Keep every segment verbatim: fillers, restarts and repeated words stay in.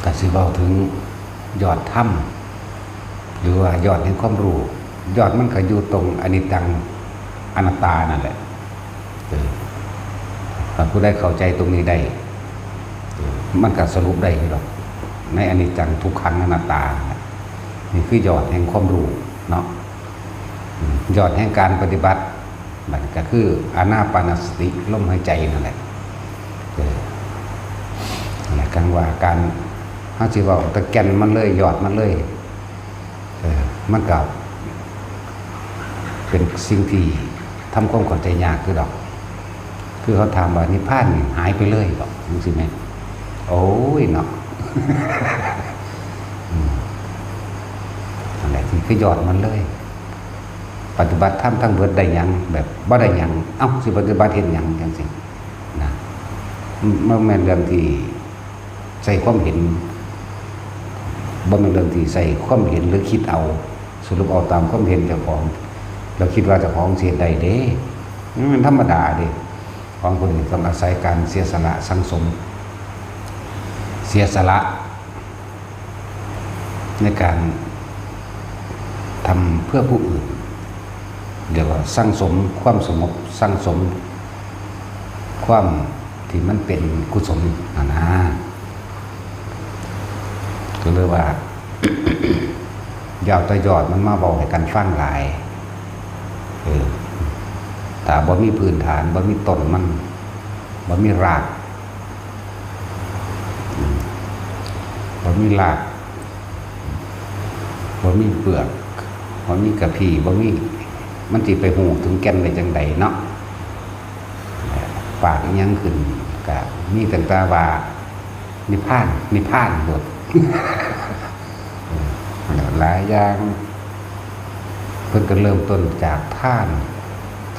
ถ้าสิเว้าถึงยอดธรรม หรือว่ายอดแห่งความรู้ ยอดมันก็อยู่ตรงอนิจจังอนัตตานั่นแหละ เออ ถ้าผู้ใดเข้าใจตรงนี้ได้ เออ มันก็สรุปได้อยู่ดอก ในอนิจจังทุกขังอนัตตา นี่คือยอดแห่งความรู้เนาะ อืม ยอดแห่งการปฏิบัติ มันก็คืออานาปานสติ ลมหายใจนั่นแหละ เออ นั่นแหละ คันว่าการ เฮาสิเว้าแต่แก่นมันเลย ยอดมันเลย เออ มันก็เป็นสิ่งที่ทำความเข้าใจยากคือดอก คือเขาถามว่านิพพานนี่หายไปเลยบ่ จังซี้แหม โอ้ยเนาะ อืม นั่นแหละ ที่คือยอดมันเลย ปฏิบัติธรรมทั้งเบิดได้หยัง แบบบ่ได้หยัง เอ้า สิปฏิบัติเฮ็ดหยัง จังซี้นะ มันแม่นเรื่องที่ใช้ความเห็น บ่แม่นเรื่องที่ใช้ความเห็นหรือคิดเอา สรุปเอาตามความเห็นเจ้าของ แล้วคิดว่าเจ้าของสิเฮ็ดได้เด้ มันธรรมดาเด้ ของพวกนี้ต้องอาศัยการเสียสละสั่งสม เสียสละ ในการทำเพื่อผู้อื่น เรียกว่าสั่งสมความสงบ สั่งสมความที่มันเป็นกุศลนะนะ ก็เลยว่า อยาวแต่ยอดมันมาบอกให้กันฟังหลาย เออ ถ้าบ่มีพื้นฐาน บ่มีต้นมัน บ่มีราก อืม บ่มีราก บ่มีเปลือก บ่มีกะพี้ บ่มี มันสิไปฮู้ถึงแก่นได้จังใดเนาะ ปากอิหยังขึ้น ก็มีตั้งแต่ว่า นิพพาน นิพพานหมด หลายอย่าง เพิ่นก็เริ่มต้นจากทาน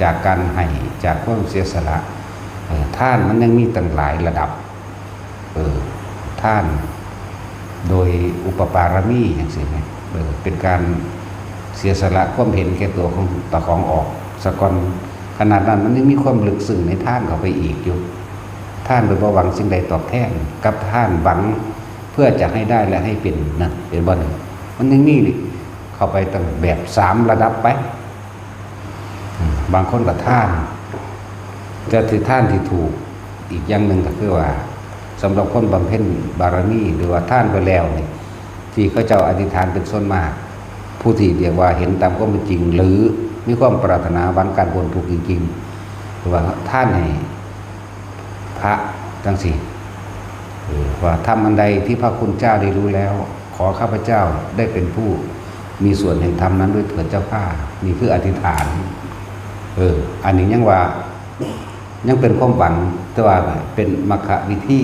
จากการให้ จากความเสียสละ เออ ทานมันยังมีตั้งหลายระดับ เออ ทานโดยอุปปารมีจังซี้แหม เออ เป็นการเสียสละความเห็นแก่ตัวของตาของออกซะก่อน ขนาดนั้นมันยังมีความลึกซึ้งในทานเข้าไปอีกอยู่ ทานโดยบ่หวังสิ่งใดตอบแทน กับทานหวังเพื่อจะให้ได้และให้เป็น นั่น เป็นบ่นี่ มันยังมีเข้าไปตั้งแบบสามระดับไป อืม บางคนก็ทาน แต่ที่ทานที่ถูกอีกอย่างหนึ่งก็คือว่า สำหรับคนบำเพ็ญบารมี หรือว่าทานไปแล้วนี่ ที่เขาเจ้าอธิษฐานเป็นส่วนมาก ผู้ที่เรียกว่าเห็นตามความเป็นจริง หรือมีความปรารถนาหวังการพ้นทุกข์จริงๆ หรือว่าทานให้พระจังซี้ เออ ว่าทำอันใดที่พระคุณเจ้าได้รู้แล้ว ขอข้าพเจ้าได้เป็นผู้มีส่วนแห่งธรรมนั้นด้วยเถิดเจ้าข้า นี่คืออธิษฐาน เออ อันนี้ยังว่า ยังเป็นความหวัง แต่ว่าเป็นมัคควิธี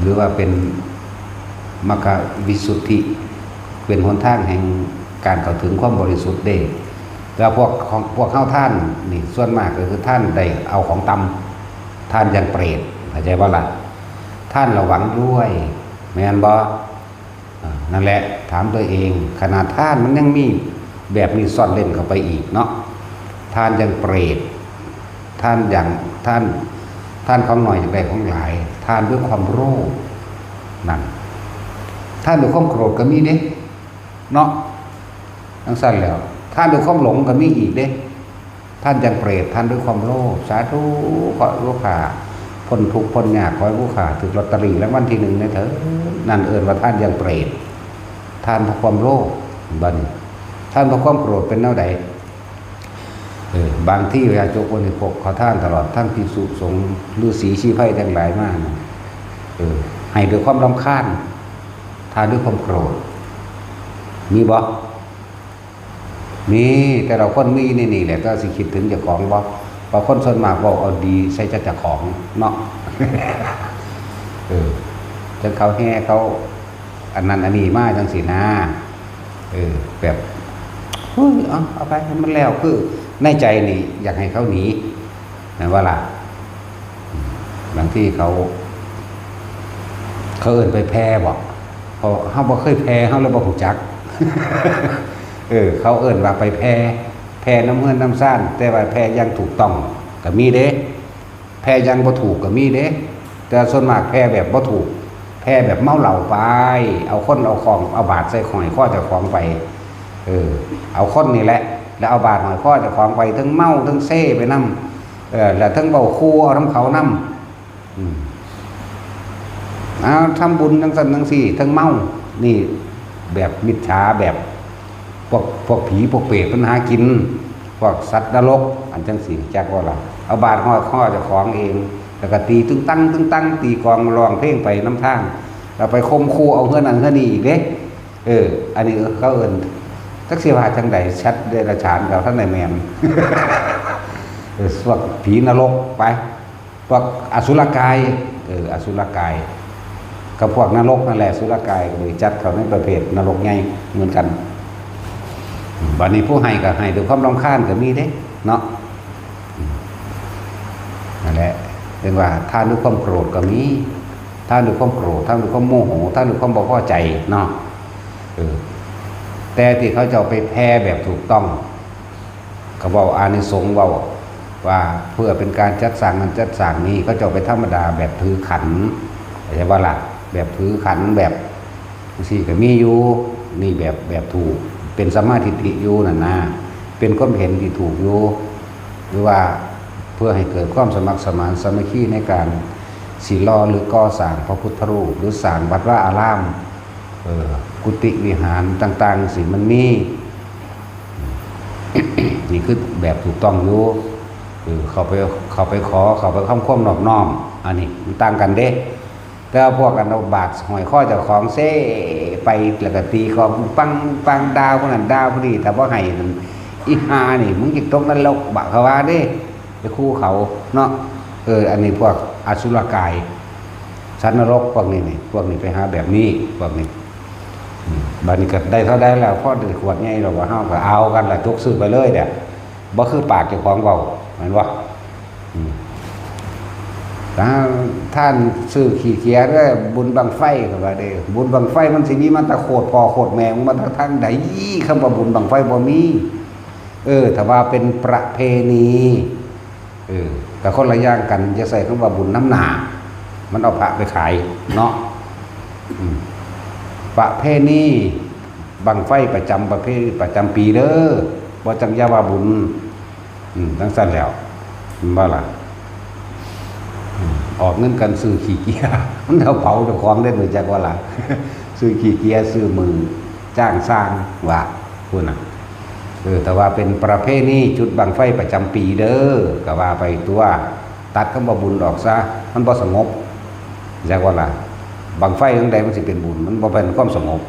หรือว่าเป็นมัคควิสุทธิ เป็นหนทางแห่งการเข้าถึงความบริสุทธิ์เด้ แต่พวกของ พวกเฮาทานนี่ส่วนมากก็คือทานได้เอาของต่ำ ทานอย่างเปรต เข้าใจบ่ล่ะ ทานระหวังรวย แม่นบ่ อ่า นั่นแหละ ถามตัวเอง ขนาดทานมันยังมีแบบนี้ซ่อนเร้นเข้าไปอีกเนาะ ทานอย่างเปรต ทานอย่าง ทาน ทานของน้อยอยากได้ของหลาย ทานด้วยความโลภ นั่น ทานด้วยความโกรธก็มีเด้ เนาะ จังซั่นแล้ว ทานด้วยความหลงก็มีอีกเด้ ทานอย่างเปรต ทานด้วยความโลภ สาธุ ขอให้ผู้ข้าพ้นทุกข์พ้นยาก ขอให้ผู้ข้าถูกลอตเตอรี่รางวัลที่หนึ่งแหน่เถิด นั่นเอิ้นว่าทานอย่างเปรต ทานเพราะความโลภ บัดนี้ ทานเพราะความโกรธเป็นแนวใด เออ บางทีญาติโยมคนนี้พวกขอทานตลอด ทั้งภิกษุสงฆ์ ฤๅษีชีไพรทั้งหลายมานี่ เออ ให้ด้วยความรำคาญ ทานด้วยความโกรธ มีบ่ มี แต่ละคนมีในนี่แหละ แต่สิคิดถึงเจ้าของบ่ เพราะคนส่วนมากเว้าเอาดีใส่แต่เจ้าของเนาะ เออ จั่งเขาแห่เขา อันนั้นอันนี้มาจั่งซี้นะ เออ แบบ เฮ้ย เอา เอาไปให้มันแล้ว คือในใจนี่อยากให้เขาหนี แม่นบ่ล่ะ บางทีเขา เขาเอิ้นไปแผ่บ่ เพราะเฮาบ่เคยแผ่ เฮาเลยบ่ฮู้จัก เออ เขาเอิ้นว่าไปแผ่ แผ่นำเฮือนนำซาน แต่ว่าแผ่อย่างถูกต้องก็มีเด้ แผ่อย่างบ่ถูกก็มีเด้ แต่ส่วนมากแผ่แบบบ่ถูก แผ่แบบเมาเหล้าไป เอาคนเอาของ เอาบาตรใส่ห้อยคอเจ้าของไป เออ เอาคนนี่แหละ แล้วเอาบาตรห้อยคอเจ้าของไป ทั้งเมาทั้งเซไปนำ เออ แล้วทั้งเว้าคูเอานำเขานำ อืม เอาทำบุญจังซั่นจังซี่ ทั้งเมา นี่แบบมิจฉา แบบพวก พวกผี พวกเปรตมันหากิน พวกสัตว์นรก อันจังซี่ จักว่าล่ะ เอาบาตรห้อยคอเจ้าของเอง แล้วก็ตีตึงตังตึงตัง ตีกลองร้องเพลงไปนำทาง แล้วไปข่มขู่เอาเฮือนนั่นเฮือนนี่อีกเด้ เออ อันนี้เขาเอิ้น จักสิว่าจังใด สัตว์เดรัจฉานกับท่านนายแมน เออ พวกผีนรกไป พวกอสุรกาย เออ อสุรกาย กับพวกนรกนั่นแหละ อสุรกายก็เลยจัดเขาในประเภทนรกใหญ่เหมือนกัน บัดนี้ผู้ให้ก็ให้ด้วยความรำคาญก็มีเด้ เนาะ อืม นั่นแหละ เรียกว่าทานด้วยความโกรธก็มี ทานด้วยความโกรธ ทานด้วยความโมโห ทานด้วยความบ่พอใจเนาะ เออ แต่ที่เขาเจ้าไปแผ่แบบถูกต้อง เขาเว้าอานิสงส์เว้าว่าเพื่อเป็นการจัดสร้างนั้นจัดสร้างนี้ เขาเจ้าไปธรรมดาแบบถือขัน เข้าใจบ่ล่ะ แบบถือขันแบบจังซี่ก็มีอยู่ นี่แบบ แบบถูก เป็นสัมมาทิฏฐิอยู่นั่นนะ เป็นความเห็นที่ถูกอยู่ หรือว่าเพื่อให้เกิดความสมัครสมานสามัคคีในการสิหล่อหรือก่อสร้างพระพุทธรูป หรือสร้างวัดวาอาราม เออ กุฏิวิหารต่างๆ สิมันมี นี่คือแบบถูกต้องอยู่ เออ เขาไป เขาไปขอ เขาไปทำความนอบน้อม อันนี้มันต่างกันเด้ แต่ว่าพวกกันเอาบาตรห้อยคอเจ้าของเซไป แล้วก็ตีกลองปังปัง ด่าผู้นั้นด่าผู้นี้ ถ้าบ่ให้นั่น อีห่านี่ มึงจะตกนรกบะเขาว่าเด้ ไปคู่เขาเนาะ เออ อันนี้พวกอสุรกาย สัตว์นรกพวกนี้นี่ พวกนี้ไปหาแบบนี้ พวกนี้ อืม บัดนี้ก็ได้เท่าใดแล้ว พอได้ขวดใหญ่แล้ว ว่าเฮาก็เอากันล่ะ จกซื้อไปเลยเด้อ บ่คือปากเจ้าของเว้า แม่นบ่ อืม ถ้าท่านซื้อขี้เกียจเด้อ บุญบั้งไฟก็ว่าเด้อ บุญบั้งไฟมันสิมีมาแต่โคตรพ่อโคตรแม่ มันมาแต่ทางใด คำว่าบุญบั้งไฟบ่มี เออ ถ้าว่าเป็นประเพณี เออ ก็คนละอย่างกัน อย่าใส่คำว่าบุญนำหน้า มันเอาพระไปขายเนาะ อืม ประเพณีบั้งไฟประจำประเพ ประจำปีเด้อ บ่จั่งอย่าว่าบุญ อืม จั่งซั่นแล้ว แม่นบ่ล่ะ อืม ออกเงินกันซื้อขี้เกียจ มันเอาเผาเจ้าของเด้อ รู้จักบ่ล่ะ ซื้อขี้เกียจ ซื้อมือจ้างสร้าง ว่าพู้นน่ะ เออ แต่ว่าเป็นประเพณีจุดบั้งไฟประจำปีเด้อ ก็ว่าไปตัว ตัดคำว่าบุญออกซะ มันบ่สงบ จักว่าล่ะ บั้งไฟจั่งใดมันสิเป็นบุญ มันบ่เป็นความสงบ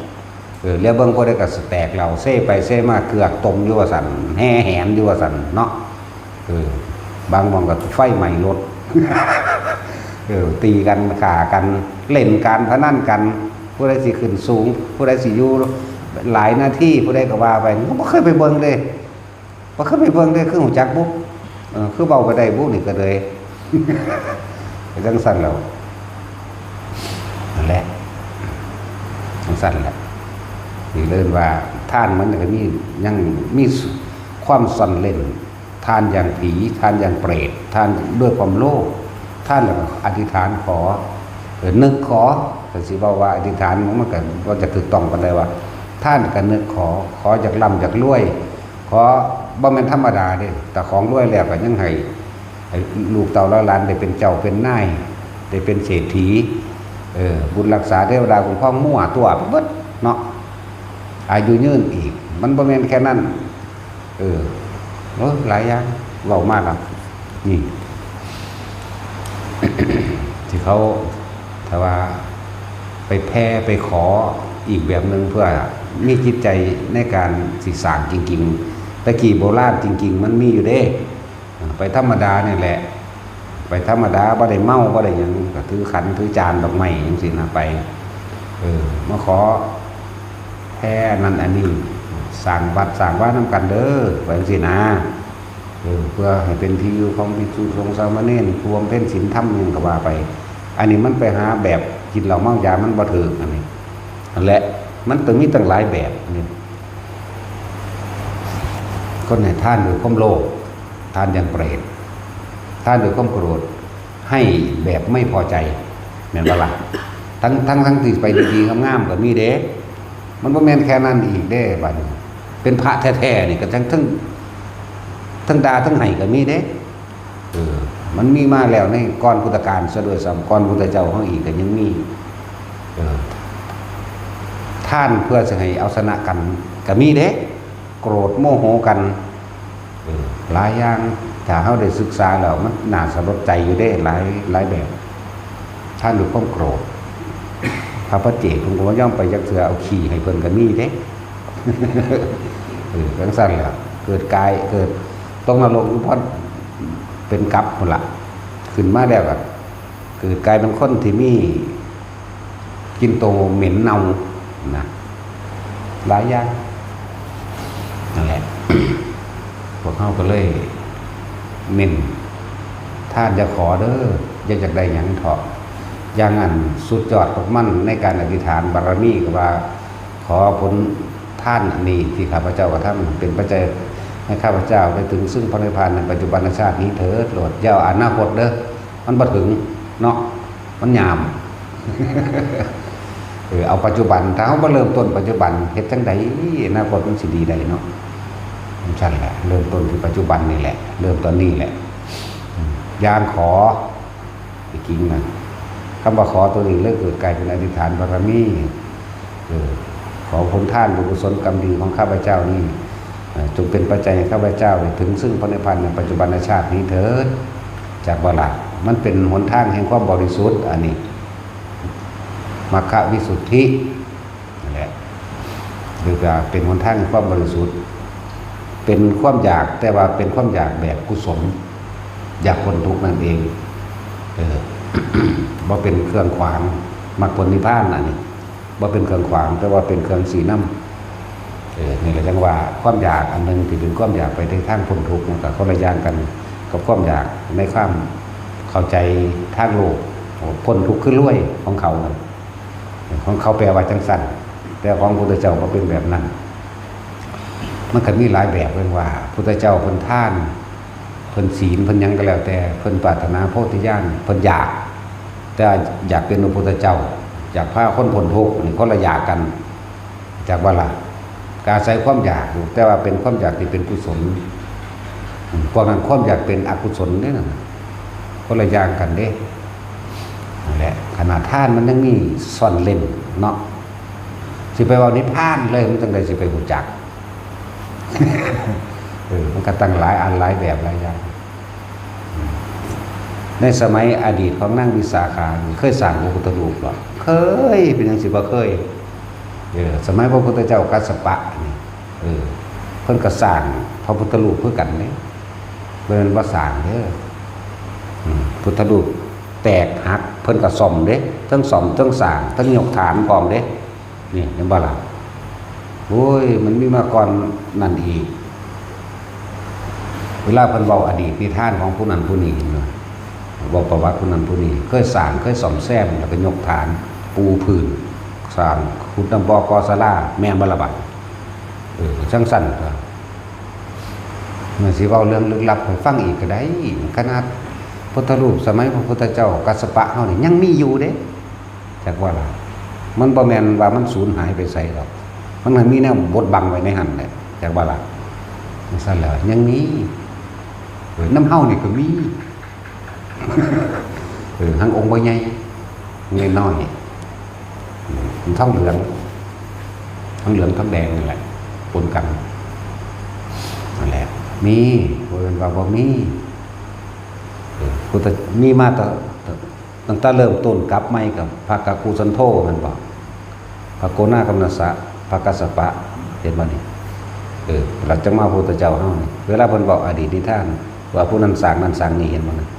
เออ แล้วเบิ่งผู้ใดก็แตกเหล้าเซไปเซมา เกือกต้มอยู่ว่าซั่น แห่แหนอยู่ว่าซั่นเนาะ เออ บางหม่องก็ไฟไหม้รถ เออ ตีกัน ฆ่ากัน เล่นการพนันกัน ผู้ใดสิขึ้นสูง ผู้ใดสิอยู่หลายนาที ผู้ใดก็ว่าไป บ่เคยไปเบิ่งเด้ บ่เคยไปเบิ่งเด้ คือฮู้จักบุ เออ คือเว้าไปได้บุนี่ก็เลย ไปจั่งซั่นแล้ว นั่นแหละ จั่งซั่นแหละ นี่เอิ้นว่าทานมันก็มี ยังมีความซ่อนเร้น ทานอย่างผี ทานอย่างเปรต ทานด้วยความโลภ ทานแล้วก็อธิษฐานขอ เออ นึกขอ ก็สิเว้าว่าอธิษฐานมันก็บ่จะถูกต้องปานใดว่า ทานก็นึกขอ ขออยากร่ำอยากรวย ขอ บ่แม่นธรรมดาเด้ แต่ของรวยแล้วก็ยังให้ ให้ลูกเต้าเหลนหลานได้เป็นเจ้าเป็นนาย ได้เป็นเศรษฐี เออ บุญรักษาเทวดาคุ้มครองมั่วตัวไปเบิดเนาะ อายุยืนอีก มันบ่แม่นแค่นั้น เออ โอ้ย หลายอย่าง เว้ามากอ่ะ นี่ ที่เขา ถ้าว่าไปแผ่ไปขออีกแบบหนึ่ง เพื่อมีจิตใจในการสิสร้างจริงๆ แต่กี้โบราณจริงๆ มันมีอยู่เด้ ไปธรรมดานี่แหละ ไปธรรมดา บ่ได้เมา บ่ได้หยัง ก็ถือขันถือจานดอกไม้จั่งซี้นะ ไป เออ มาขอแผ่อันนั้นอันนี้ สร้างวัดสร้างวานำกันเด้อ ไปจั่งซี้นะ เออ เพื่อให้เป็นที่อยู่ของภิกษุสงฆ์สามเณร ผู้บำเพ็ญศีลธรรมหยังก็ว่าไป อันนี้มันไปหาแบบกินเหล้าเมายา มันบ่ถูก อันนี้ นั่นแหละ มันต้องมีตั้งหลายแบบนี่ คนให้ทานด้วยความโลภ ทานอย่างเปรต ทานด้วยความโกรธ ให้แบบไม่พอใจ แม่นบ่ล่ะ ทั้งทั้งทั้งที่ไปดีๆงามๆก็มีเด้ มันบ่แม่นแค่นั้นอีกเด้บัดนี้ เป็นพระแท้ๆนี่ก็ทั้งทั้งทั้งด่าทั้งไห้ก็มีเด้ เออ มันมีมาแล้วในก่อนพุทธกาลซะด้วยซ้ำ ก่อนพุทธเจ้าเฮาอีกก็ยังมี เออ ทานเพื่อสิให้เอาชนะกันก็มีเด้ โกรธโมโหกัน เออ หลายอย่าง ถ้าเฮาได้ศึกษาแล้วมันน่าสลดใจอยู่เด้ หลายหลายแบบ ทานด้วยความโกรธ พระปัจเจกเพิ่นก็บ่ยอมไปจักเทื่อ เอาขี้ให้เพิ่นก็มีเด้ เออ จังซั่นล่ะ เกิดกาย เกิดตกนรกอยู่พอเป็นกับพุ้นล่ะ ขึ้นมาแล้วก็เกิดกลายเป็นคนที่มีกลิ่นโตเหม็นเน่านะ หลายอย่าง นั่นแหละ พวกเฮาก็เลยเน้น ทานอย่าขอเด้อ อย่าอยากได้หยังเถาะ อย่างอันสุดยอดของมันในการอธิษฐานบารมีก็ว่า ขอผลทานอันนี้ที่ข้าพเจ้ากระทำเป็นปัจจัยให้ข้าพเจ้าได้ถึงซึ่งพระนิพพานในปัจจุบันชาตินี้เถิด โลด อย่าเอาอนาคตเด้อ มันบ่ถึงเนาะ มันยาม เออ เอาปัจจุบัน ถ้าเฮาบ่เริ่มต้นปัจจุบัน เฮ็ดจั่งใดอนาคตมันสิดีได้เนาะ จั่งซั่นแหละ เริ่มต้นที่ปัจจุบันนี่แหละ เริ่มตอนนี้แหละ อืม อย่างขอ จริงๆนะ คำว่าขอตัวนี้เลยเกิดกลายเป็นอธิษฐานบารมี เออ ขอผลทานบุญกุศลกรรมดีของข้าพเจ้านี้ เอ่อ จงเป็นปัจจัยให้ข้าพเจ้าได้ถึงซึ่งพระนิพพานในปัจจุบันชาตินี้เถิด จักบ่ล่ะ มันเป็นหนทางแห่งความบริสุทธิ์ อันนี้ มัคควิสุทธิ นั่นแหละ หรือว่าเป็นหนทางแห่งความบริสุทธิ์ เป็นความอยาก แต่ว่าเป็นความอยากแบบกุศล อยากพ้นทุกข์นั่นเอง เออ บ่เป็นเครื่องขวางมรรคผลนิพพาน อันนี้ บ่เป็นเครื่องขวาง แต่ว่าเป็นเครื่องชี้นำ เออ นี่แหละจั่งว่าความอยากอันหนึ่งที่เป็นความอยากไปในทางพ้นทุกข์ มันก็คนละอย่างกันกับความอยากในความเข้าใจทางโลก พ้นทุกข์คือรวยของเขานั่น ของเขาแปลว่าจั่งซั่น แต่ของพุทธเจ้าบ่เป็นแบบนั้น มันก็มีหลายแบบเรียกว่า พุทธเจ้าเพิ่นทาน เพิ่นศีล เพิ่นหยังก็แล้วแต่ เพิ่นปรารถนาโพธิญาณ เพิ่นอยาก แต่อยากเป็นพระพุทธเจ้า อยากพาคนพ้นทุกข์ นี่คนละอยากกัน จักบ่ล่ะ ก็อาศัยความอยากอยู่ แต่ว่าเป็นความอยากที่เป็นกุศล อืม พวกนั้นความอยากเป็นอกุศลเด้นั่นน่ะ คนละอย่างกันเด้ นั่นแหละ ขนาดทานมันยังมีซ่อนเร้นเนาะ สิไปเว้านิพพานเลย มันจั่งใดสิไปรู้จัก เออ มันก็ตั้งหลายอันหลายแบบหลายอย่าง ในสมัยอดีตของนางวิสาขานี่เคยสร้างพระพุทธรูปบ่ เคย เป็นหยังสิบ่เคย เออ สมัยพระพุทธเจ้ากัสสปะนี่ เออ เพิ่นก็สร้างพระพุทธรูปคือกันเด้ บ่แม่นบ่สร้างเด้อ อืม พุทธรูปแตกหัก เพิ่นก็ซ่อมเด้ ทั้งซ่อม ทั้งสร้าง ทั้งยกฐานพร้อมเด้ นี่เห็นบ่ล่ะ โอ้ย มันมีมาก่อนนั่นอีก เวลาเพิ่นเว้าอดีตนิทานของผู้นั้นผู้นี้เห็นบ่ เว้าประวัติผู้นั้นผู้นี้ เคยสร้าง เคยซ่อมแซม แล้วก็ยกฐาน ปูพื้น สร้าง ขุดน้ำบ่อ ก่อศาลา แม่นบ่ล่ะบัด เออ จั่งซั่นก็ มันสิเว้าเรื่องลึกลับให้ฟังอีกก็ได้ ขนาดพุทธรูปสมัยพระพุทธเจ้ากัสสปะเฮานี่ยังมีอยู่เด้ จักว่าล่ะ มันบ่แม่นว่ามันสูญหายไปไสดอก มันมีแนวบดบังไว้ในหั่นแหละ จักว่าล่ะ จั่งซั่นแหละ ยังมี เออ นำเฮานี่ก็มี เออ หั้นองค์บ่ใหญ่ น้อยๆ อืม ทองเหลือง ทองเหลืองทองแดงนี่แหละ ปนกัน นั่นแหละ มี บ่แม่นว่าบ่มี เออ พุทธ มีมาตั้ง ตั้งแต่เริ่มต้นกลับใหม่กับพระกักคุสันโธแม่นบ่ พระโกนากัมมัสสะ พระกัสสปะ เห็นบ่นี่ เออ หลังจากมาพระพุทธเจ้าเฮานี่ เวลาเพิ่นเว้าอดีตนิทาน ว่าผู้นั้นสร้างนั่นสร้างนี่ เห็นบ่นะ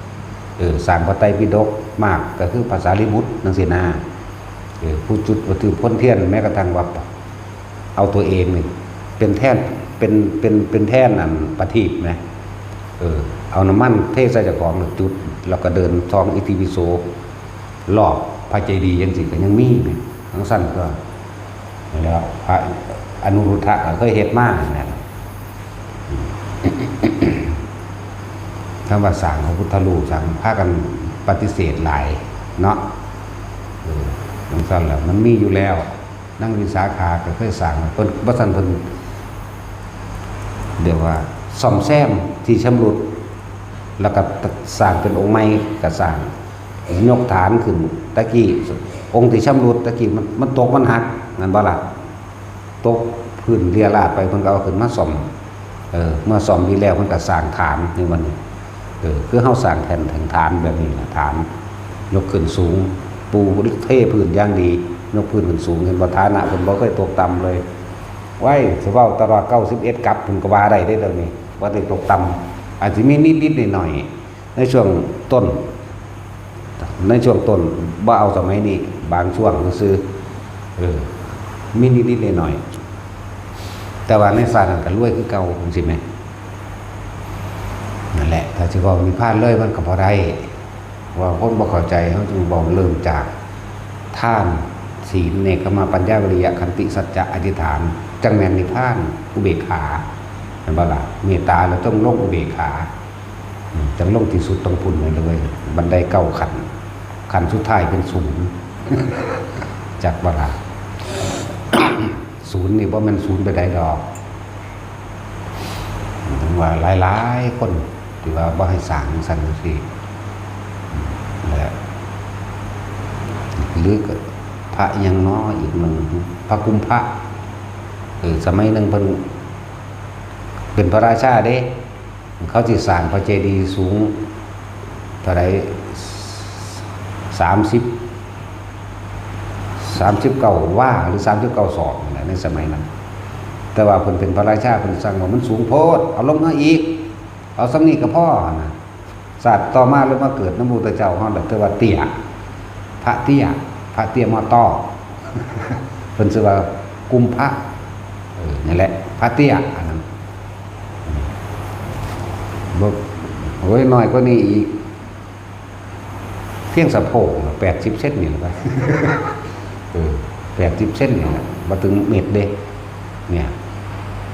เออ สร้างพระไตรปิฎกมาก ก็คือพระสารีบุตรจั่งซี้นะ เออ ผู้จุดประทีปพ่นเทียน แม้กระทั่งว่า เอาตัวเองนี่เป็นแท่น เป็น เป็น เป็นแท่นอันประทีปนะ เออ เอาน้ำมันเทใส่เจ้าของแล้วจุด แล้วก็เดินท่องอิติปิโสรอบพระเจดีย์จั่งซี้ก็ยังมีนะ จั่งซั่นก็ แล้วพระอนุรุทธะก็เคยเฮ็ดมานะ คำว่าสร้างพระพุทธรูป สร้าง พากันปฏิเสธหลายเนาะ เออ มัน นั่นแหละมันมีอยู่แล้ว นางวิสาขาก็เคยสร้าง เพิ่นบ่ซั้นเพิ่น เรียกว่าซ่อมแซมที่ชำรุด แล้วก็สร้างเป็นองค์ใหม่ ก็สร้าง ยกฐานขึ้น ตะกี้องค์ที่ชำรุดตะกี้มัน มันตกมันหัก แม่นบ่ล่ะ ตกพื้นเรียราดไป เพิ่นก็เอาขึ้นมาซ่อม เออ เมื่อซ่อมดีแล้วเพิ่นก็สร้างฐานในวันนี้ เออ คือเฮาสร้างแท่นแท่นฐานแบบนี้นะ ฐาน ยกขึ้นสูง ปูเทพื้นอย่างดี ยกพื้นขึ้นสูง เห็นบ่ ฐานะเพิ่นบ่เคยตกต่ำเลย ไว้ สิเว้าตลอดเก้าสิบเอ็ดกับ เพิ่นก็ว่าได้เด้เดี๋ยวนี้ บ่ได้ตกต่ำ อาจสิมีนิดๆหน่อยๆ ในช่วงต้น ในช่วงต้น บ่เอาสมัยนี้ บางช่วงซื่อๆ เออ มีนิดๆหน่อยๆ แต่ว่าในศาสตร์นั้นก็รวยคือเก่า จังซี่แหม นั่นแหละ ถ้าสิเว้านิพพานเลยมันก็บ่ได้ ว่าคนบ่เข้าใจ เฮาจึงเว้าเริ่มจากทาน ศีล เนกขัมมะ ปัญญา วิริยะ ขันติ สัจจะ อธิษฐาน จั่งแม่นนิพพาน อุเบกขา แม่นบ่ล่ะ เมตตาแล้วต้องลงอุเบกขา อืม จั่งลงที่สุดต้องพุ้นเลยเว้ย บันไดเก้าขั้น ขั้นสุดท้ายเป็นศูนย์ จักบ่ล่ะ ศูนย์นี่บ่แม่นศูนย์ไปใดดอก ถึงว่าหลายๆคนที่ว่าบ่ให้สร้างจั่งซั่นจั่งซี่ และ หรือก็พระอิหยังน้ออีกหนึ่ง พระกุมภะ เออ สมัยหนึ่งเพิ่นเป็นพระราชาเด้ เขาสิสร้างพระเจดีย์สูงเท่าใด สามสิบ สามสิบเก้าวา หรือ สามสิบเก้าศอกนี่แหละ ในสมัยนั้น แต่ว่าเพิ่นเป็นพระราชา เพิ่นสั่งว่ามันสูงโพด เอาลงมาอีก เอาส่ำนี้ก็พอนะ ชาติต่อมาเลยมาเกิดนำพระพุทธเจ้าเฮาแหละ แต่ว่าเตี้ย พระเตี้ย พระเตี้ยมอต้อ เพิ่นชื่อว่ากุมภะ เออ นี่แหละ พระเตี้ย อันนั้น บ่ โอ้ย น้อยกว่านี้อีก เพียงสะโพกน่ะ แปดสิบเซนนี่แหละ เออ แปดสิบเซนนี่แหละ บ่ถึงเมตรเด้ เนี่ย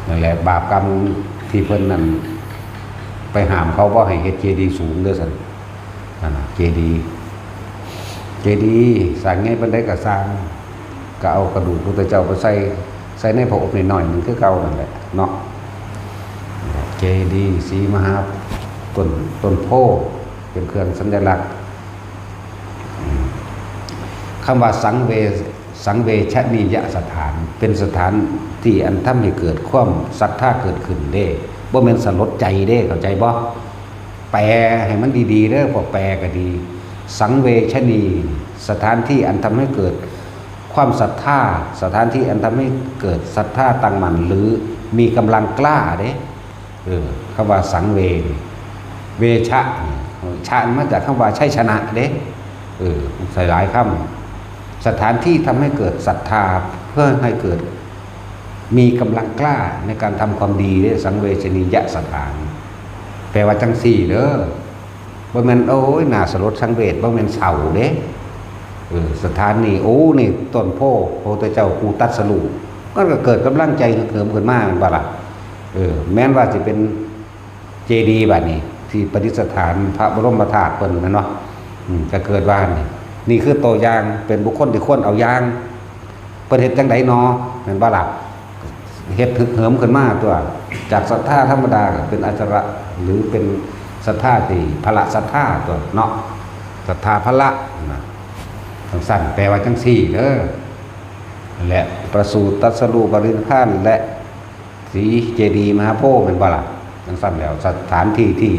นั่นแหละ บาปกรรมที่เพิ่นนั่น ไปห้ามเขาบ่ให้เฮ็ดเจดีย์สูงเด้อซั่น นั่นน่ะ เจดีย์ เจดีย์สร้างใหญ่ปานใดก็ซ่าง ก็เอากระดูกพุทธเจ้าไปใส่ ใส่ในผอบน้อยๆหนึ่งคือเก่านั่นแหละเนาะ เจดีย์ศรีมหา ต้น ต้นโพธิ์เป็นเครื่องสัญลักษณ์ อืม คำว่าสังเว สังเวชนียสถาน เป็นสถานที่อันทำให้เกิดความศรัทธาเกิดขึ้นเด้ บ่แม่นสลดใจเด้ เข้าใจบ่ แปลให้มันดีๆเด้อ พวกแปลก็ดี สังเวชนี สถานที่อันทำให้เกิดความศรัทธา สถานที่อันทำให้เกิดศรัทธาตั้งมั่น หรือมีกำลังกล้าเด้ เออ คำว่าสังเวนี่ เวชะนี่ ชะนี่มาจากคำว่าชัยชนะเด้ เออ ใส่หลายคำ สถานที่ทำให้เกิดศรัทธา เพื่อให้เกิด มีกำลังกล้าในการทำความดีเด้ สังเวชนียสถาน แปลว่าจั่งซี่เด้อ บ่แม่น โอ้ย น่าสลดสังเวช บ่แม่นเศร้าเด้ เออ สถานนี้ โอ้ นี่ต้นโพธิ์พระพุทธเจ้าผู้ตรัสรู้ มันก็เกิดกำลังใจฮึกเหิมขึ้นมา แม่นบ่ล่ะ เออ แม้นว่าสิเป็นเจดีย์บัดนี้ ที่ประดิษฐานพระบรมธาตุเพิ่น แม่นบ่ อืม ก็เกิดว่านี่ นี่คือตัวอย่าง เป็นบุคคลที่ควรเอาอย่าง เพิ่นเฮ็ดจั่งใดหนอ แม่นบ่ล่ะ เฮ็ดฮึกเหิมขึ้นมาตัว จากศรัทธาธรรมดาก็เป็นอัจฉระ หรือเป็นศรัทธาที่พละศรัทธาตัวเนาะ ศรัทธาพละนะ จั่งซั่น แปลว่าจั่งซี่เด้อ และประสูติตรัสรู้ปรินิพพาน และศรีเจดีย์มหาโพธิ์ แม่นบ่ล่ะ จั่งซั่นแล้ว สถานที่ที่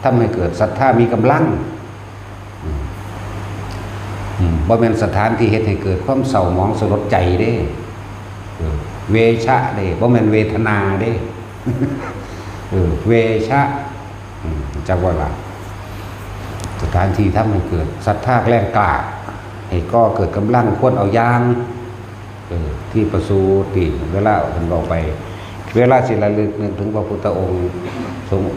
ทำให้เกิดศรัทธามีกำลัง อืม อืม บ่แม่นสถานที่เฮ็ดให้เกิดความเศร้าหมองสลดใจเด้ เออ เวชะเด้ บ่แม่นเวทนาเด้ เออ เวชะ อืม จักว่าล่ะ สถานที่ทำให้เกิดศรัทธาแรงกล้า ให้ก่อเกิดกำลังควรเอาอย่าง เออ ที่ประสูติ เวลาเพิ่นเว้าไป เวลาสิระลึกนึกถึงพระพุทธองค์ สงฆ์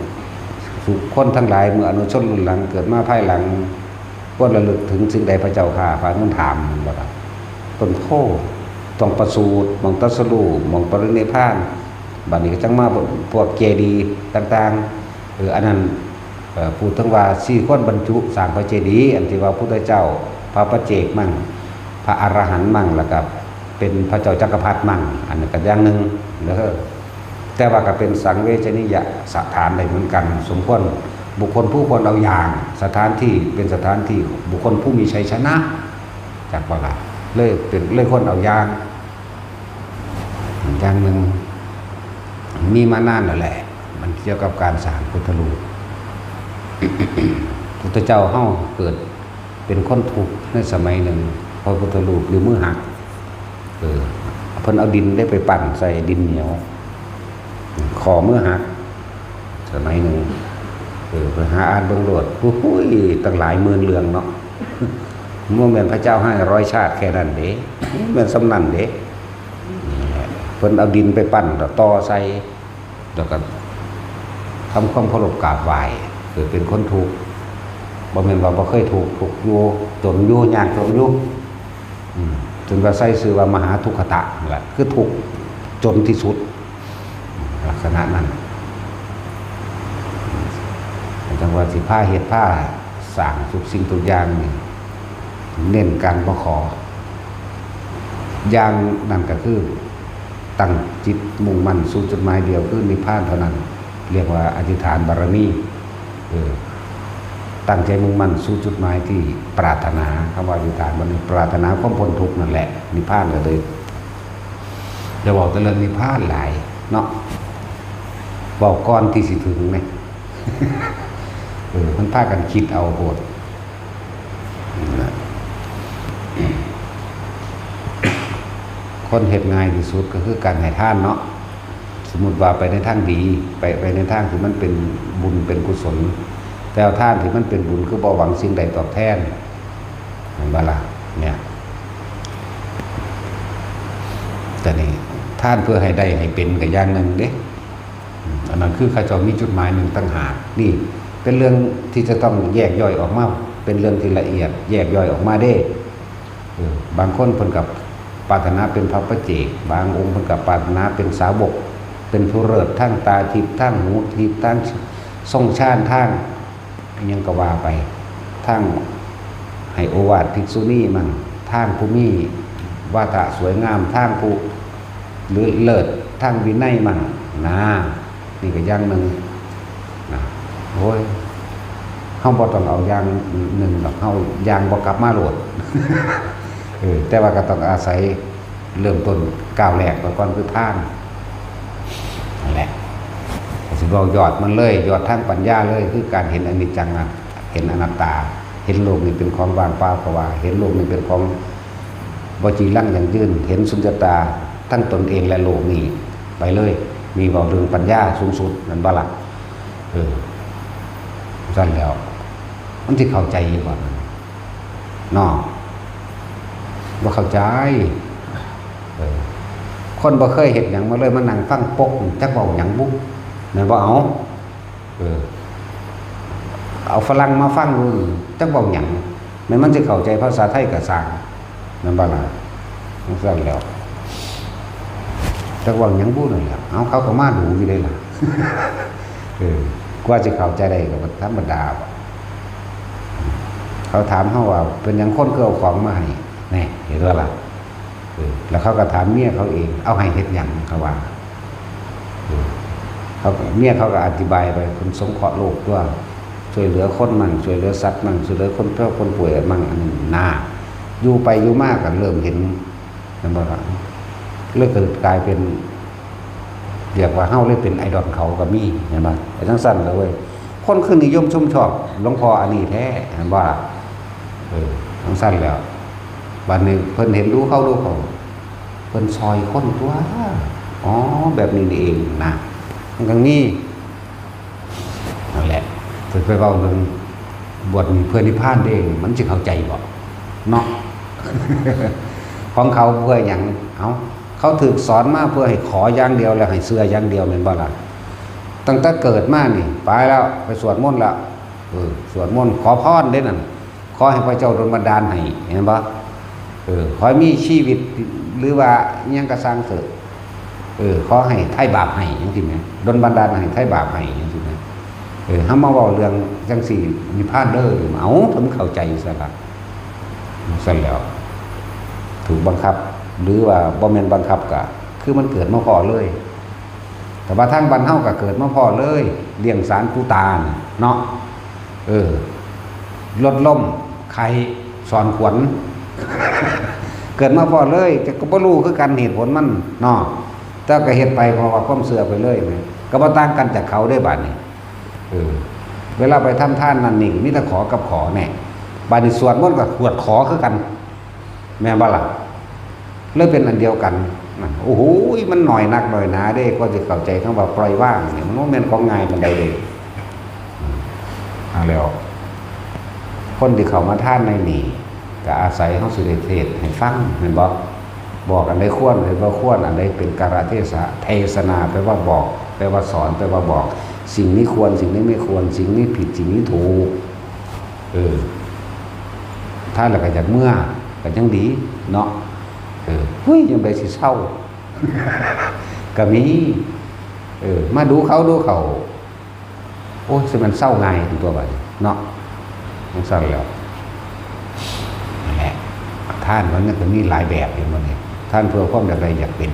สุคนทั้งหลาย เมื่ออนุชนรุ่นหลังเกิดมาภายหลัง ควรระลึกถึงสิ่งใดพระเจ้าข้า พระอานนท์ถาม แม่นบ่ล่ะ ต้นโพธิ์ ต้องประสูติ หม่องตรัสรู้ หม่องปรินิพพาน บัดนี้ก็จั่งมาพวกเจดีย์ต่างๆ เออ อันนั้น เอ่อ พูดถึงว่าสี่ควรบรรจุสร้างพระเจดีย์ อันที่ว่าพุทธเจ้า พระปัจเจกมั่ง พระอรหันต์มั่ง แล้วก็เป็นพระเจ้าจักรพรรดิมั่ง อันนั้นก็อย่างหนึ่งเด้อ แต่ว่าก็เป็นสังเวชนียสถานได้เหมือนกัน สมควร บุคคลผู้ควรเอาอย่าง สถานที่เป็นสถานที่บุคคลผู้มีชัยชนะ จักบ่ล่ะ เลยเป็น เลยควรเอาอย่าง อย่างหนึ่ง มีมานานแล้วแหละ มันเกี่ยวกับการสร้างพุทธรูป พุทธเจ้าเฮาเกิดเป็นคนทุกข์ในสมัยหนึ่ง พระพุทธรูปนิ้วมือหัก เออ เพิ่นเอาดินได้ไปปั้นใส่ดินเหนียว ข้อมือหัก สมัยหนึ่ง เออ ไปหาอ่านเบิ่งโลด โอ้ย ตั้งหลายหมื่นเรื่องเนาะ บ่แม่นพระเจ้าให้ร้อยชาติแค่นั้นเด้ แม่นส่ำนั้นเด้ นี่แหละ เพิ่นเอาดินไปปั้นแล้วต่อใส่ แล้วก็ทำความเคารพกราบไหว้ เกิดเป็นคนทุกข์ บ่แม่นว่าบ่เคยทุกข์ ทุกข์อยู่ จนอยู่ ยากจนอยู่ อืม จนว่าใส่ชื่อว่ามหาทุกขตะนั่นแหละ คือทุกข์จนที่สุด ลักษณะนั้น จังว่าสิพาเฮ็ดพาสร้างทุกสิ่งทุกอย่างนี่ เน้นการบ่ขอ อย่างนั้นก็คือตั้งจิตมุ่งมั่นสู่จุดหมายเดียวคือนิพพานเท่านั้น เรียกว่าอธิษฐานบารมี เออ ตั้งใจมุ่งมั่นสู่จุดหมายที่ปรารถนา คำว่าอธิษฐานบารมี ปรารถนาความพ้นทุกข์นั่นแหละ นิพพานก็เลย อย่าเว้าแต่เรื่องนิพพานหลายเนาะ เว้าก่อนที่สิถึงแหม เออ มันพากันคิดเอาโพด นั่นล่ะ คนเฮ็ดง่ายที่สุดก็คือการให้ทานเนาะ สมมุติว่าไปในทางดี ไป ไปในทางที่มันเป็นบุญเป็นกุศล แต่เอาทานที่มันเป็นบุญคือบ่หวังสิ่งใดตอบแทน แม่นบ่ล่ะ เนี่ย แต่นี่ ทานเพื่อให้ได้ให้เป็นก็อย่างหนึ่งเด้ อืม อันนั้นคือเขาเจ้ามีจุดหมายหนึ่งต่างหาก นี่เป็นเรื่องที่จะต้องแยกย่อยออกมา เป็นเรื่องที่ละเอียดแยกย่อยออกมาเด้ เออ บางคนเพิ่นก็ปรารถนาเป็นพระปัจเจก บางองค์เพิ่นก็ปรารถนาเป็นสาวก เป็นผู้เลิศ ทั้งตาทิพย์ ทั้งหูทิพย์ ทั้งทรงฌาน ทั้ง อิหยังก็ว่าไป ทั้งให้โอวาทภิกษุณีมั่ง ทั้งผู้มีวาทะสวยงาม ทั้งผู้เลิศ ทั้งวินัยมั่ง นะ นี่ก็อย่างหนึ่ง นะ โอ้ย เฮาบ่ต้องเอาอย่างหนึ่งดอก เฮาย่างบ่กลับมาโลด เออ แต่ว่าก็ต้องอาศัยเริ่มต้นก้าวแรกไปก่อนคือทาน นั่นแหละ ก็สิเว้ายอดมันเลย ยอดทางปัญญาเลย คือการเห็นอนิจจังอะ เห็นอนัตตา เห็นโลกนี้เป็นของว่างเปล่าก็ว่า เห็นโลกนี้เป็นของบ่จีรังยั่งยืน เห็นสุญญตาทั้งตนเองและโลกนี้ไปเลย มีเว้าเรื่องปัญญาสูงสุด แม่นบ่ล่ะ เออ ซั่นแล้ว มันสิเข้าใจอยู่บ่ เนาะ บ่เข้าใจ เออ คนบ่เคยเฮ็ดหยังมาเลย มานั่งฟังปก จักเว้าหยังบุ แม่นบ่ เอา เออ เอาฝรั่งมาฟังดู จักเว้าหยัง แม่นมันสิเข้าใจภาษาไทยก็ซ่าง แม่นบ่ล่ะ จั่งซั่นแล้ว จักเว้าหยังบุนั่นแหละ เอา เขาก็มาดูอยู่เด้ล่ะ เออ กว่าสิเข้าใจได้ก็ธรรมดา เขาถามเฮาว่า เป็นหยังคนคือเอาของมาให้ แน่ เห็นบ่ล่ะ เออ แล้วเขาก็ถามเมียเขาเอง เอาให้เฮ็ดหยัง เขาว่า เออ เขาก็ เมียเขาก็อธิบายไป เพิ่นสงเคราะห์โลกตั๊ว ช่วยเหลือคนมั่ง ช่วยเหลือสัตว์มั่ง ช่วยเหลือคนแพ้คนป่วยมั่ง อันนี้นะ อยู่ไปอยู่มาก็เริ่มเห็น แม่นบ่ล่ะ เลยเกิดกลายเป็น เรียกว่าเฮาเลยเป็นไอดอลเขาก็มี แม่นบ่ ไอ้จั่งซั่นล่ะเว้ย คนคือนิยมชมชอบหลวงพ่ออันนี้แท้ แม่นบ่ล่ะ เออ จั่งซั่นแล้ว บัดนี้เพิ่นเห็นดูเขาดูเขา เพิ่นซ่อยคนตั๊ว อ๋อ แบบนี้นี่เองนะ มันก็มี นั่นแหละ เพิ่นไปเว้าเรื่องบวชนี่เพื่อนิพพานเด้ มันสิเข้าใจบ่ เนาะ ของเขาเพื่อหยัง เอ้า เขาถูกสอนมาเพื่อให้ขออย่างเดียว แล้วให้เชื่ออย่างเดียว แม่นบ่ล่ะ ตั้งแต่เกิดมานี่ ไปแล้ว ไปสวดมนต์แล้ว เออ สวดมนต์ขอพรเด้นั่น ขอให้พระเจ้าดลบันดาลให้ เห็นบ่ เออ ขอให้มีชีวิต หรือว่าอิหยังก็ซ่างเถาะ เออ ขอให้ไถ่บาปให้ จั่งซี้แหม ดลบันดาลให้ไถ่บาปให้ จั่งซี้แหม เออ เฮามาเว้าเรื่องจั่งซี้ นิพพานเด้อ เอ้า เพิ่นเข้าใจซั่นล่ะ ซั่นแล้ว ถูกบังคับ หรือว่าบ่แม่นบังคับกะ คือมันเกิดมาพ้อเลย แต่ว่าทางบ้านเฮากะเกิดมาพ้อเลย เลี้ยงสารปูตาน่ะเนาะ เออ รถล้ม ไข้ สอนขวัญ เกิดมาพ้อเลย แต่ก็บ่รู้คือกันเหตุผลมันเนาะ แต่ก็เฮ็ดไปเพราะว่าความเชื่อไปเลยแหม ก็บ่ต่างกันจากเขาเด้บาดนี้ เออ เวลาไปทำทานนั่นนี่ มีแต่ขอกับขอแน่ บาดนี้สวดมนต์ก็ขวดขอคือกัน แม่นบ่ล่ะ เลยเป็นอันเดียวกันนั่น โอ้โห มันน้อยนักน้อยหนาเด้ กว่าสิเข้าใจคำว่าปล่อยวางนี่ มันบ่แม่นของง่ายปานใดเด้ อืม เอาแล้ว คนที่เข้ามาทานในนี่ ก็อาศัยเฮาสิได้เทศน์ให้ฟัง แม่นบ่ บอกอันใดควร อันใดบ่ควร อันใดเป็นกาลเทศะ เทศนา แปลว่าบอก แปลว่าสอน แปลว่าบอก สิ่งนี้ควร สิ่งนี้ไม่ควร สิ่งนี้ผิด สิ่งนี้ถูก เออ ทานแล้วก็อยากเมือ ก็ยังดีเนาะ เออ หุ้ย ยามใดสิเซา ก็มี เออ มาดูเขาดูเขา โอ้ย สิมันเซาง่ายตัวบัดนี้เนาะ จั่งซั้นแล้ว นั่นแหละ ทานมันก็มีหลายแบบอยู่มื้อนี้ ทานเพื่อความอยากได้อยากเป็น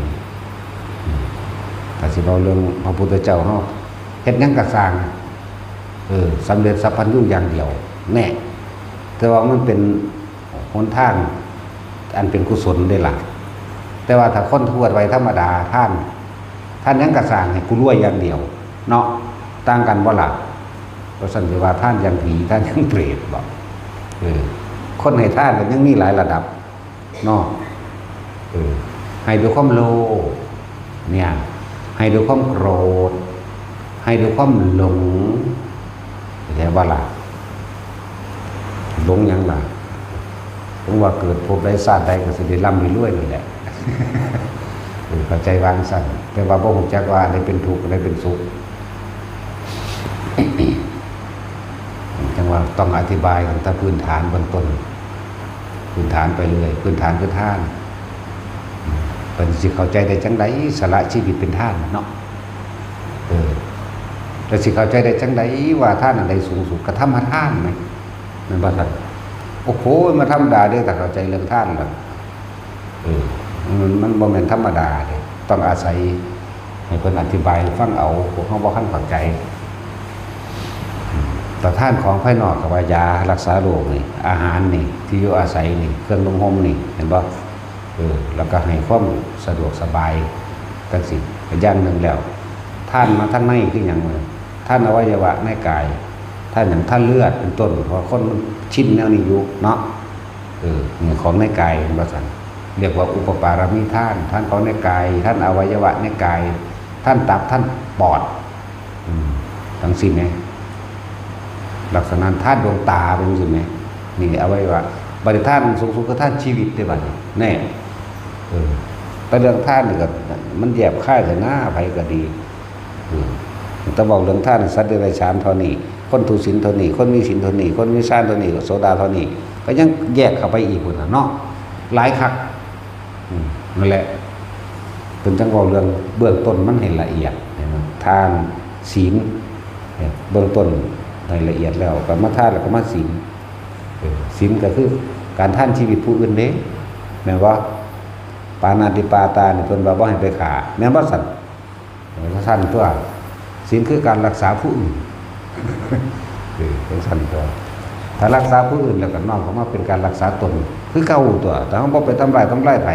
อืม ถ้าสิเว้าเรื่องพระพุทธเจ้าเฮา เฮ็ดหยังก็ซ่าง เออ สำเร็จสัพพัญญูอย่างเดียว แน่ แต่ว่ามันเป็นหนทางอันเป็นกุศลเด้ล่ะ แต่ว่าถ้าคนทั่วไปธรรมดา ทาน ทานหยังก็ซ่างให้กูรวยอย่างเดียว เนาะ ต่างกันบ่ล่ะ เพราะฉะนั้นสิว่าทานอย่างผี ทานอย่างเปรตบ่ เออ คนให้ทานก็ยังมีหลายระดับ เนาะ เออ ให้ด้วยความโลภ เนี่ย ให้ด้วยความโกรธ ให้ด้วยความหลง เข้าใจบ่ล่ะ หลงหยังล่ะ หลงว่าเกิดภพใดชาติใดก็สิได้ร่ำได้รวยนั่นแหละ เออ เข้าใจวางซั่น แต่ว่าบ่ฮู้จักว่าอันใดเป็นทุกข์ อันใดเป็นสุข จั่งว่าต้องอธิบายตั้งแต่พื้นฐานเบื้องต้น พื้นฐานไปเรื่อย พื้นฐานคือทาน เพิ่นสิเข้าใจได้จั่งใด สละชีวิตเป็นทานเนาะ เออ แล้วสิเข้าใจได้จั่งใดว่าทานอันใดสูงสุด ก็ธรรมทานไหม แม่นบ่ซั่น โอ้โห มาธรรมดาเด้อ ถ้าเข้าใจเรื่องทานแล้ว เออ มัน มันบ่แม่นธรรมดาเด้ ต้องอาศัยให้เพิ่นอธิบายฟังเอา พวกเฮาบ่ทันเข้าใจ อืม แต่ทานของภายนอกก็ว่ายารักษาโรคนี่ อาหารนี่ ที่อยู่อาศัยนี่ เครื่องนุ่งห่มนี่ เห็นบ่ เออ แล้วก็ให้ความสะดวกสบายจั่งซี้ ก็อย่างหนึ่งแล้ว ทานมาทางในคือหยังวะ ทานอวัยวะในกาย ทานหยัง ทานเลือดเป็นต้น เพราะคนมันชินแนวนี้อยู่เนาะ เออ นี่ของในกายว่าซั่น เรียกว่าอุปปารมีทาน ทานของในกาย ทานอวัยวะในกาย ทานตับ ทานปอด อืม จั่งซี้แหม ลักษณะทานดวงตาเป็นจั่งซี้แหม นี่อวัยวะ บัดนี้ทานสูงสุดคือทานชีวิตเด้บัดนี้ แน่ เออ แต่เรื่องทานนี่ก็ มันแยบคายเถอะนะ ไผก็ดี อืม แต่เว้าเรื่องทาน สัตว์เดรัจฉานเท่านี้ คนทุศีลเท่านี้ คนมีศีลเท่านี้ คนมีฌานเท่านี้ โสดาเท่านี้ ก็ยังแยกเข้าไปอีกพุ้นน่ะเนาะ หลายคัก อืม นั่นแหละ เพิ่นจั่งเว้าเรื่องเบื้องต้นมันให้ละเอียด เห็นบ่ ทาน ศีล เนี่ย เบื้องต้นให้ละเอียดแล้ว ก็มาทานแล้วก็มาศีล เออ ศีลก็คือการทานชีวิตผู้อื่นเด้ แม่นบ่ ปาณาติปาตานี่เพิ่นว่าบ่ให้ไปฆ่า แม่นบ่ซั่น เออ ซั่นตัว ศีลคือการรักษาผู้อื่น เออ จั่งซั่นตัว ถ้ารักษาผู้อื่นแล้วก็น้อมเข้ามาเป็นการรักษาตน คือเก่าตัว ถ้าเฮาบ่ไปทำลายทำลายไผ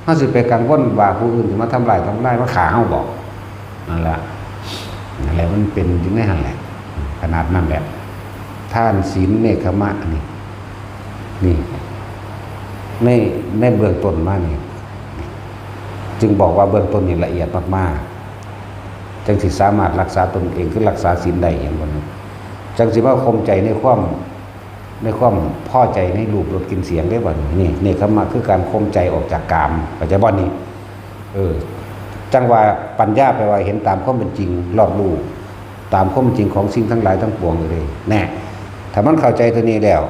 เฮาสิไปกังวลว่าผู้อื่นสิมาทำลายทำลาย มาฆ่าเฮาบ่ นั่นล่ะ นั่นแหละ มันเป็นอยู่ในหั่นแหละ ขนาดนั้นแหละ ทาน ศีล เนกขมะ นี่ นี่ ใน ในเบื้องต้นมานี่ จึงบอกว่าเบื้องต้นนี่ละเอียดมากๆ จั่งสิสามารถรักษาตนเอง คือรักษาศีลได้ เห็นบ่นี่ จั่งสิมาข่มใจในความ ในความพอใจในรูป รส กลิ่น เสียงได้บัดนี้ นี่ เนกขมะคือการข่มใจออกจากกาม เข้าใจบ่นี่ เออ จั่งว่าปัญญาแปลว่าเห็นตามความเป็นจริง รอบรู้ตามความเป็นจริงของสิ่งทั้งหลายทั้งปวงเลย แน่ ถ้ามันเข้าใจตัวนี้แล้ว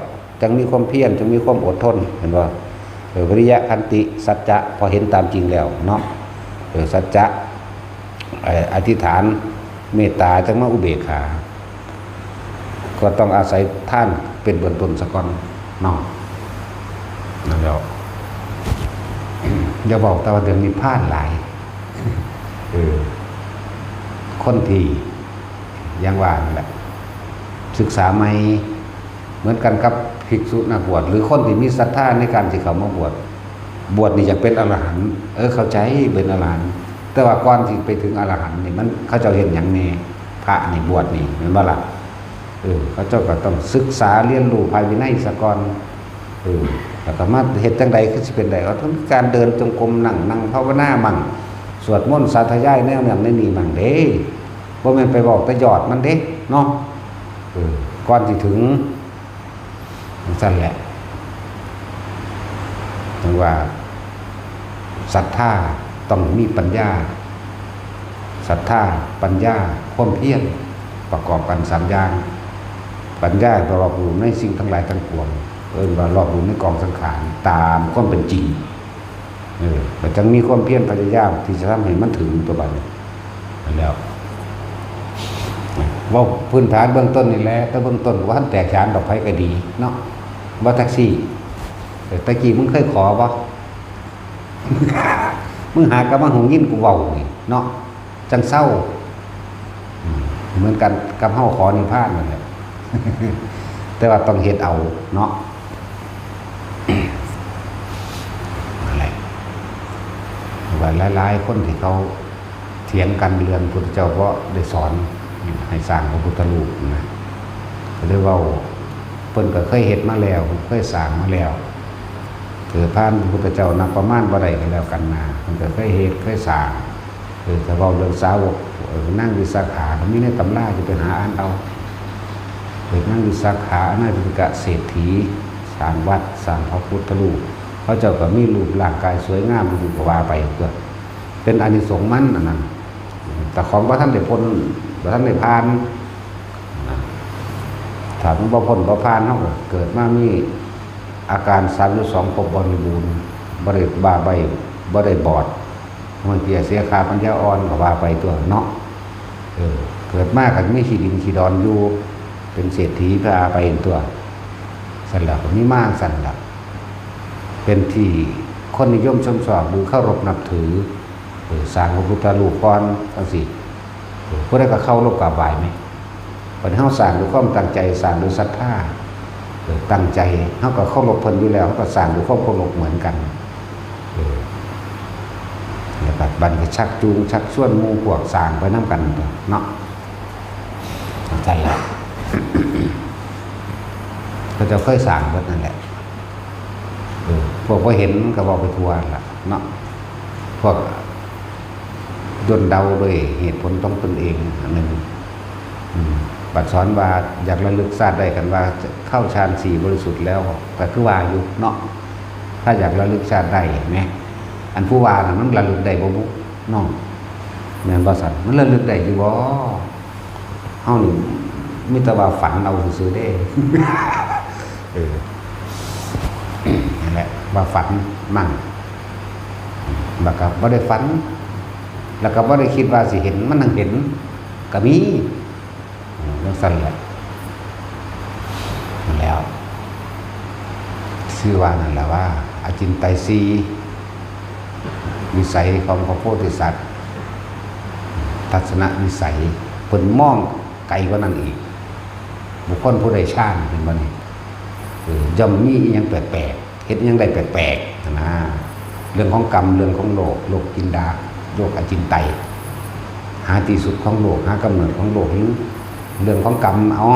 จั่งมีความเพียร จั่งมีความอดทน เห็นบ่ เออ วิริยะ ขันติ สัจจะ พอเห็นตามจริงแล้วเนาะ เออ สัจจะ เอ่อ อธิษฐาน เมตตา จั่งมาอุเบกขา ก็ต้องอาศัยทานเป็นเบื้องต้นซะก่อนเนาะ นั่นแหละ อย่าบอกแต่ว่าเรื่องนิพพานหลาย เออ คนที่ อย่างว่านั่นแหละ ศึกษาใหม่ เหมือนกันกับภิกษุนักบวช หรือคนที่มีศรัทธาในการที่เขามาบวช บวชนี่อยากเป็นอรหันต์ เออ เข้าใจเป็นอรหันต์ แต่ว่าก่อนที่ไปถึงอรหันต์นี่มันเขาเจ้าเห็นอย่างแน่ พระนี่บวชนี่แม่นบ่ล่ะ เออ เขาเจ้าก็ต้องศึกษาเรียนรู้พระวินัยซะก่อน เออ แล้วก็มาเฮ็ดจั่งใดคือสิเป็นได้ ก็ต้องมีการเดินจงกรม นั่ง นั่งภาวนามั่ง สวดมนต์สาธยายแนวนั้นแนวนี้มั่งเด้ บ่แม่นไปบอกแต่ยอดมันเด้ เนาะ เออ ก่อนสิถึง จั่งซั่นแหละ ถึงว่า ศรัทธาต้องมีปัญญา ศรัทธา ปัญญา ความเพียร ประกอบกันสามอย่าง ปัญญาก็รอบรู้ในสิ่งทั้งหลายทั้งปวง เอิ้นว่ารอบรู้ในกองสังขาร ตามความเป็นจริง เออ ก็จั่งมีความเพียรพยายามที่จะทำให้มันถึงตัวบัดนี้ นั่นแหล้ว เว้าพื้นฐานเบื้องต้นนี่แหละ แต่เบื้องต้นว่าแตกฉานดอกไผก็ดีเนาะ ว่าแท็กซี่ เออ ตะกี้มึงเคยขอบ่ มึงหากะมาหงยินกูเว้านี่เนาะ จั่งเซา อืม เหมือนกันกับเฮาขอนิพพานนั่นแหละ แต่ว่าต้องเฮ็ดเอาเนาะ นั่นแหละ ว่าหลายๆคนที่เขาเถียงกันเรื่องพุทธเจ้า เพราะได้สอนให้สร้างพระพุทธรูปนะ ก็เลยเว้า เพิ่นก็เคยเฮ็ดมาแล้ว เคยสร้างมาแล้ว เกิดผ่านพระพุทธเจ้านับประมาณบ่ได้ก็แล้วกันนะ เพิ่นก็เคยเฮ็ด เคยสร้าง เออ ถ้าเว้าเรื่องสาวก เออ นางวิสาขา ก็มีในตำรา จะไปหาอ่านเอา เออ นางวิสาขา อนาถปิณฑิกะเศรษฐี สร้างวัด สร้างพระพุทธรูป เขาเจ้าก็มีรูปร่างกายสวยงามอยู่ ก็ว่าไปตัว เป็นอานิสงส์มันอันนั้น แต่ของบ่ทันได้พ้น บ่ทันได้ผ่าน นะ ถ้ามันบ่พ้นบ่ผ่าน เฮาก็เกิดมามีอาการสามสิบสองครบบริบูรณ์ บ่ได้บ้าใบ้ บ่ได้บอด มันเปียเสียขาปัญญาอ่อนก็ว่าไปตัวเนาะ เออ เกิดมาก็มีขี้ดินขี้ดอนอยู่ เป็นเศรษฐีพาไปตัว ซั่นแหละ ก็มีมาซั่นแหละ เป็นที่คนนิยมชมชอบ หรือเคารพนับถือ เออ สร้างพระพุทธรูปก่อน จั่งซี้ เออ ผู้ใดก็เคารพกราบไหว้แหม บัดนี้เฮาสร้างด้วยความตั้งใจ สร้างด้วยศรัทธา เออ ตั้งใจ เฮาก็เคารพเพิ่นอยู่แล้ว เฮาก็สร้างด้วยความเคารพเหมือนกัน เออ แล้วก็บัดนี้ก็ชักจูง ชักชวนหมู่พวกสร้างไปนำกันเนาะ จั่งซั่นล่ะ เขาเจ้าเคยสร้างเบิดนั่นแหละ เออ พวกบ่เห็นมันก็เว้าไปทั่วล่ะเนาะ พวกย่นเดาโดยเหตุผลของตนเองอันหนึ่ง อืม บัดสอนว่าอยากระลึกชาติได้ คันว่าเข้าฌานสี่บริสุทธิ์แล้ว ก็คือว่าอยู่เนาะ ถ้าอยากระลึกชาติได้แหม อันผู้ว่าน่ะมันระลึกได้บ่บุ น้อง แม่นบ่ซั่น มันระลึกได้อยู่บ่ เฮานี่มีแต่ว่าฝันเอาซื่อๆเด้ เออ นั่นแหละ ว่าฝันมั่ง แล้วก็บ่ได้ฝัน แล้วก็บ่ได้คิดว่าสิเห็น มันนั่งเห็น ก็มี อืม จั่งซั่นแหละ แล้ว ชื่อว่านั่นแหละว่า อจินไตยสี่ วิสัยของพระโพธิสัตว์ ทัศนวิสัย เพิ่นมองไกลกว่านั้นอีก บุคคลผู้ได้ฌาน เห็นบ่นี่ เออ ย่อมมีอิหยังแปลกๆ เฮ็ดอิหยังได้แปลกๆ นะ เรื่องของกรรม เรื่องของโลก โลกกินดา โลกอจินไตย หาที่สุดของโลก หากำเนิดของโลก หรือเรื่องของกรรม เอา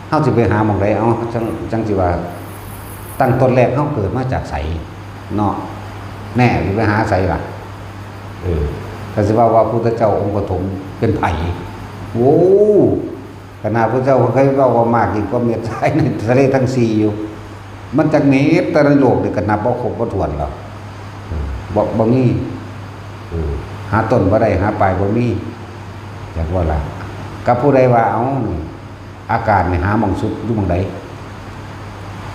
เฮาสิไปหาหม่องใด เอา จั่ง จั่งสิว่า ตั้งต้นแรกเฮาเกิดมาจากไสเนาะ แน่ สิไปหาไสล่ะ เออ ถ้าสิว่า ว่าพุทธเจ้าองค์ปฐมเป็นไผ โอ้ ขนาดพุทธเจ้าเคยเว้าว่ามากยิ่งกว่าเม็ดทรายในทะเลทั้งสี่อยู่ มันจักเม็ด แต่ในโลกนี่ก็นับบ่ครบบ่ถ้วนแล้ว เออ บ่ บ่มี เออ หาต้นบ่ได้ หาปลายบ่มี จักว่าล่ะ กับผู้ใดว่า เอ้า อากาศนี่หาหม่องสุดอยู่หม่องใด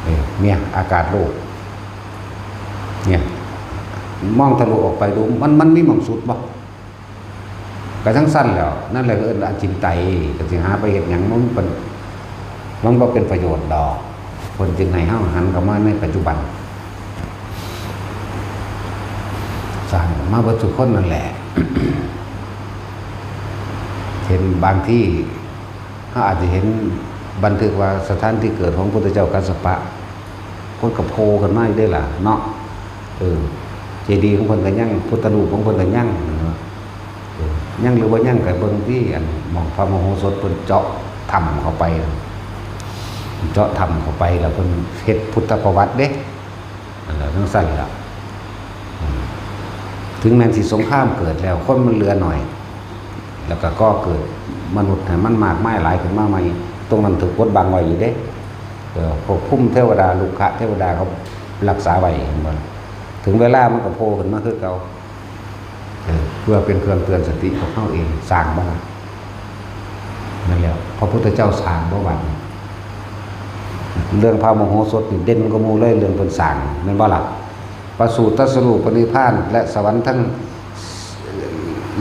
เออ เนี่ย อากาศโลก เนี่ย มองทะลุออกไปดู มัน มันมีหม่องสุดบ่ ก็จั่งซั่นแหล้ว นั่นแหละเอิ้นอจินไตย ก็สิหาไปเฮ็ดหยัง มันเป็น มันบ่เป็นประโยชน์ดอก เพิ่นจึงให้เฮาหันเข้ามาในปัจจุบัน สร้างมาเบิดทุกคนนั่นแหละ เห็นบางที่เขาอาจจะเห็นบันทึกว่าสถานที่เกิดของพุทธเจ้ากัสสปะ คนก็โผล่ขึ้นมาอยู่ได้ล่ะเนาะ เออ เจดีย์ของเพิ่นก็ยัง พุทธรูปของเพิ่นก็ยังเนาะ เออ ยังหรือบ่ยังก็เบิ่งที่อันหม่องพระมโหสถเพิ่นเจาะถ้ำเข้าไป เจาะถ้ำเข้าไปแล้วเพิ่นเฮ็ดพุทธประวัติเด้ นั่นแหละจั่งซั่นล่ะ อืม ถึงแม้นสิสงครามเกิดแล้ว คนมันเหลือหน่อย แล้วก็ก่อเกิดมนุษย์ให้มันมากมายหลายขึ้นมาใหม่ ตรงนั้นถูกบดบังไว้อยู่เด้ เออ พวกภูมิเทวดา รุกขเทวดาเขารักษาไว้ เห็นบ่ล่ะ ถึงเวลามันก็โผล่ขึ้นมาคือเก่า เออ เพื่อเป็นเครื่องเตือนสติของเฮาเอง สร้างบ่ล่ะ นั่นแหละ พระพุทธเจ้าสร้างบ่บัดนี้ เรื่องพระมโหสถนี่เด่นกว่าหมู่เลย เรื่องเพิ่นสร้าง แม่นบ่ล่ะ ประสูติตรัสรู้ปรินิพพาน และสวรรค์ทั้ง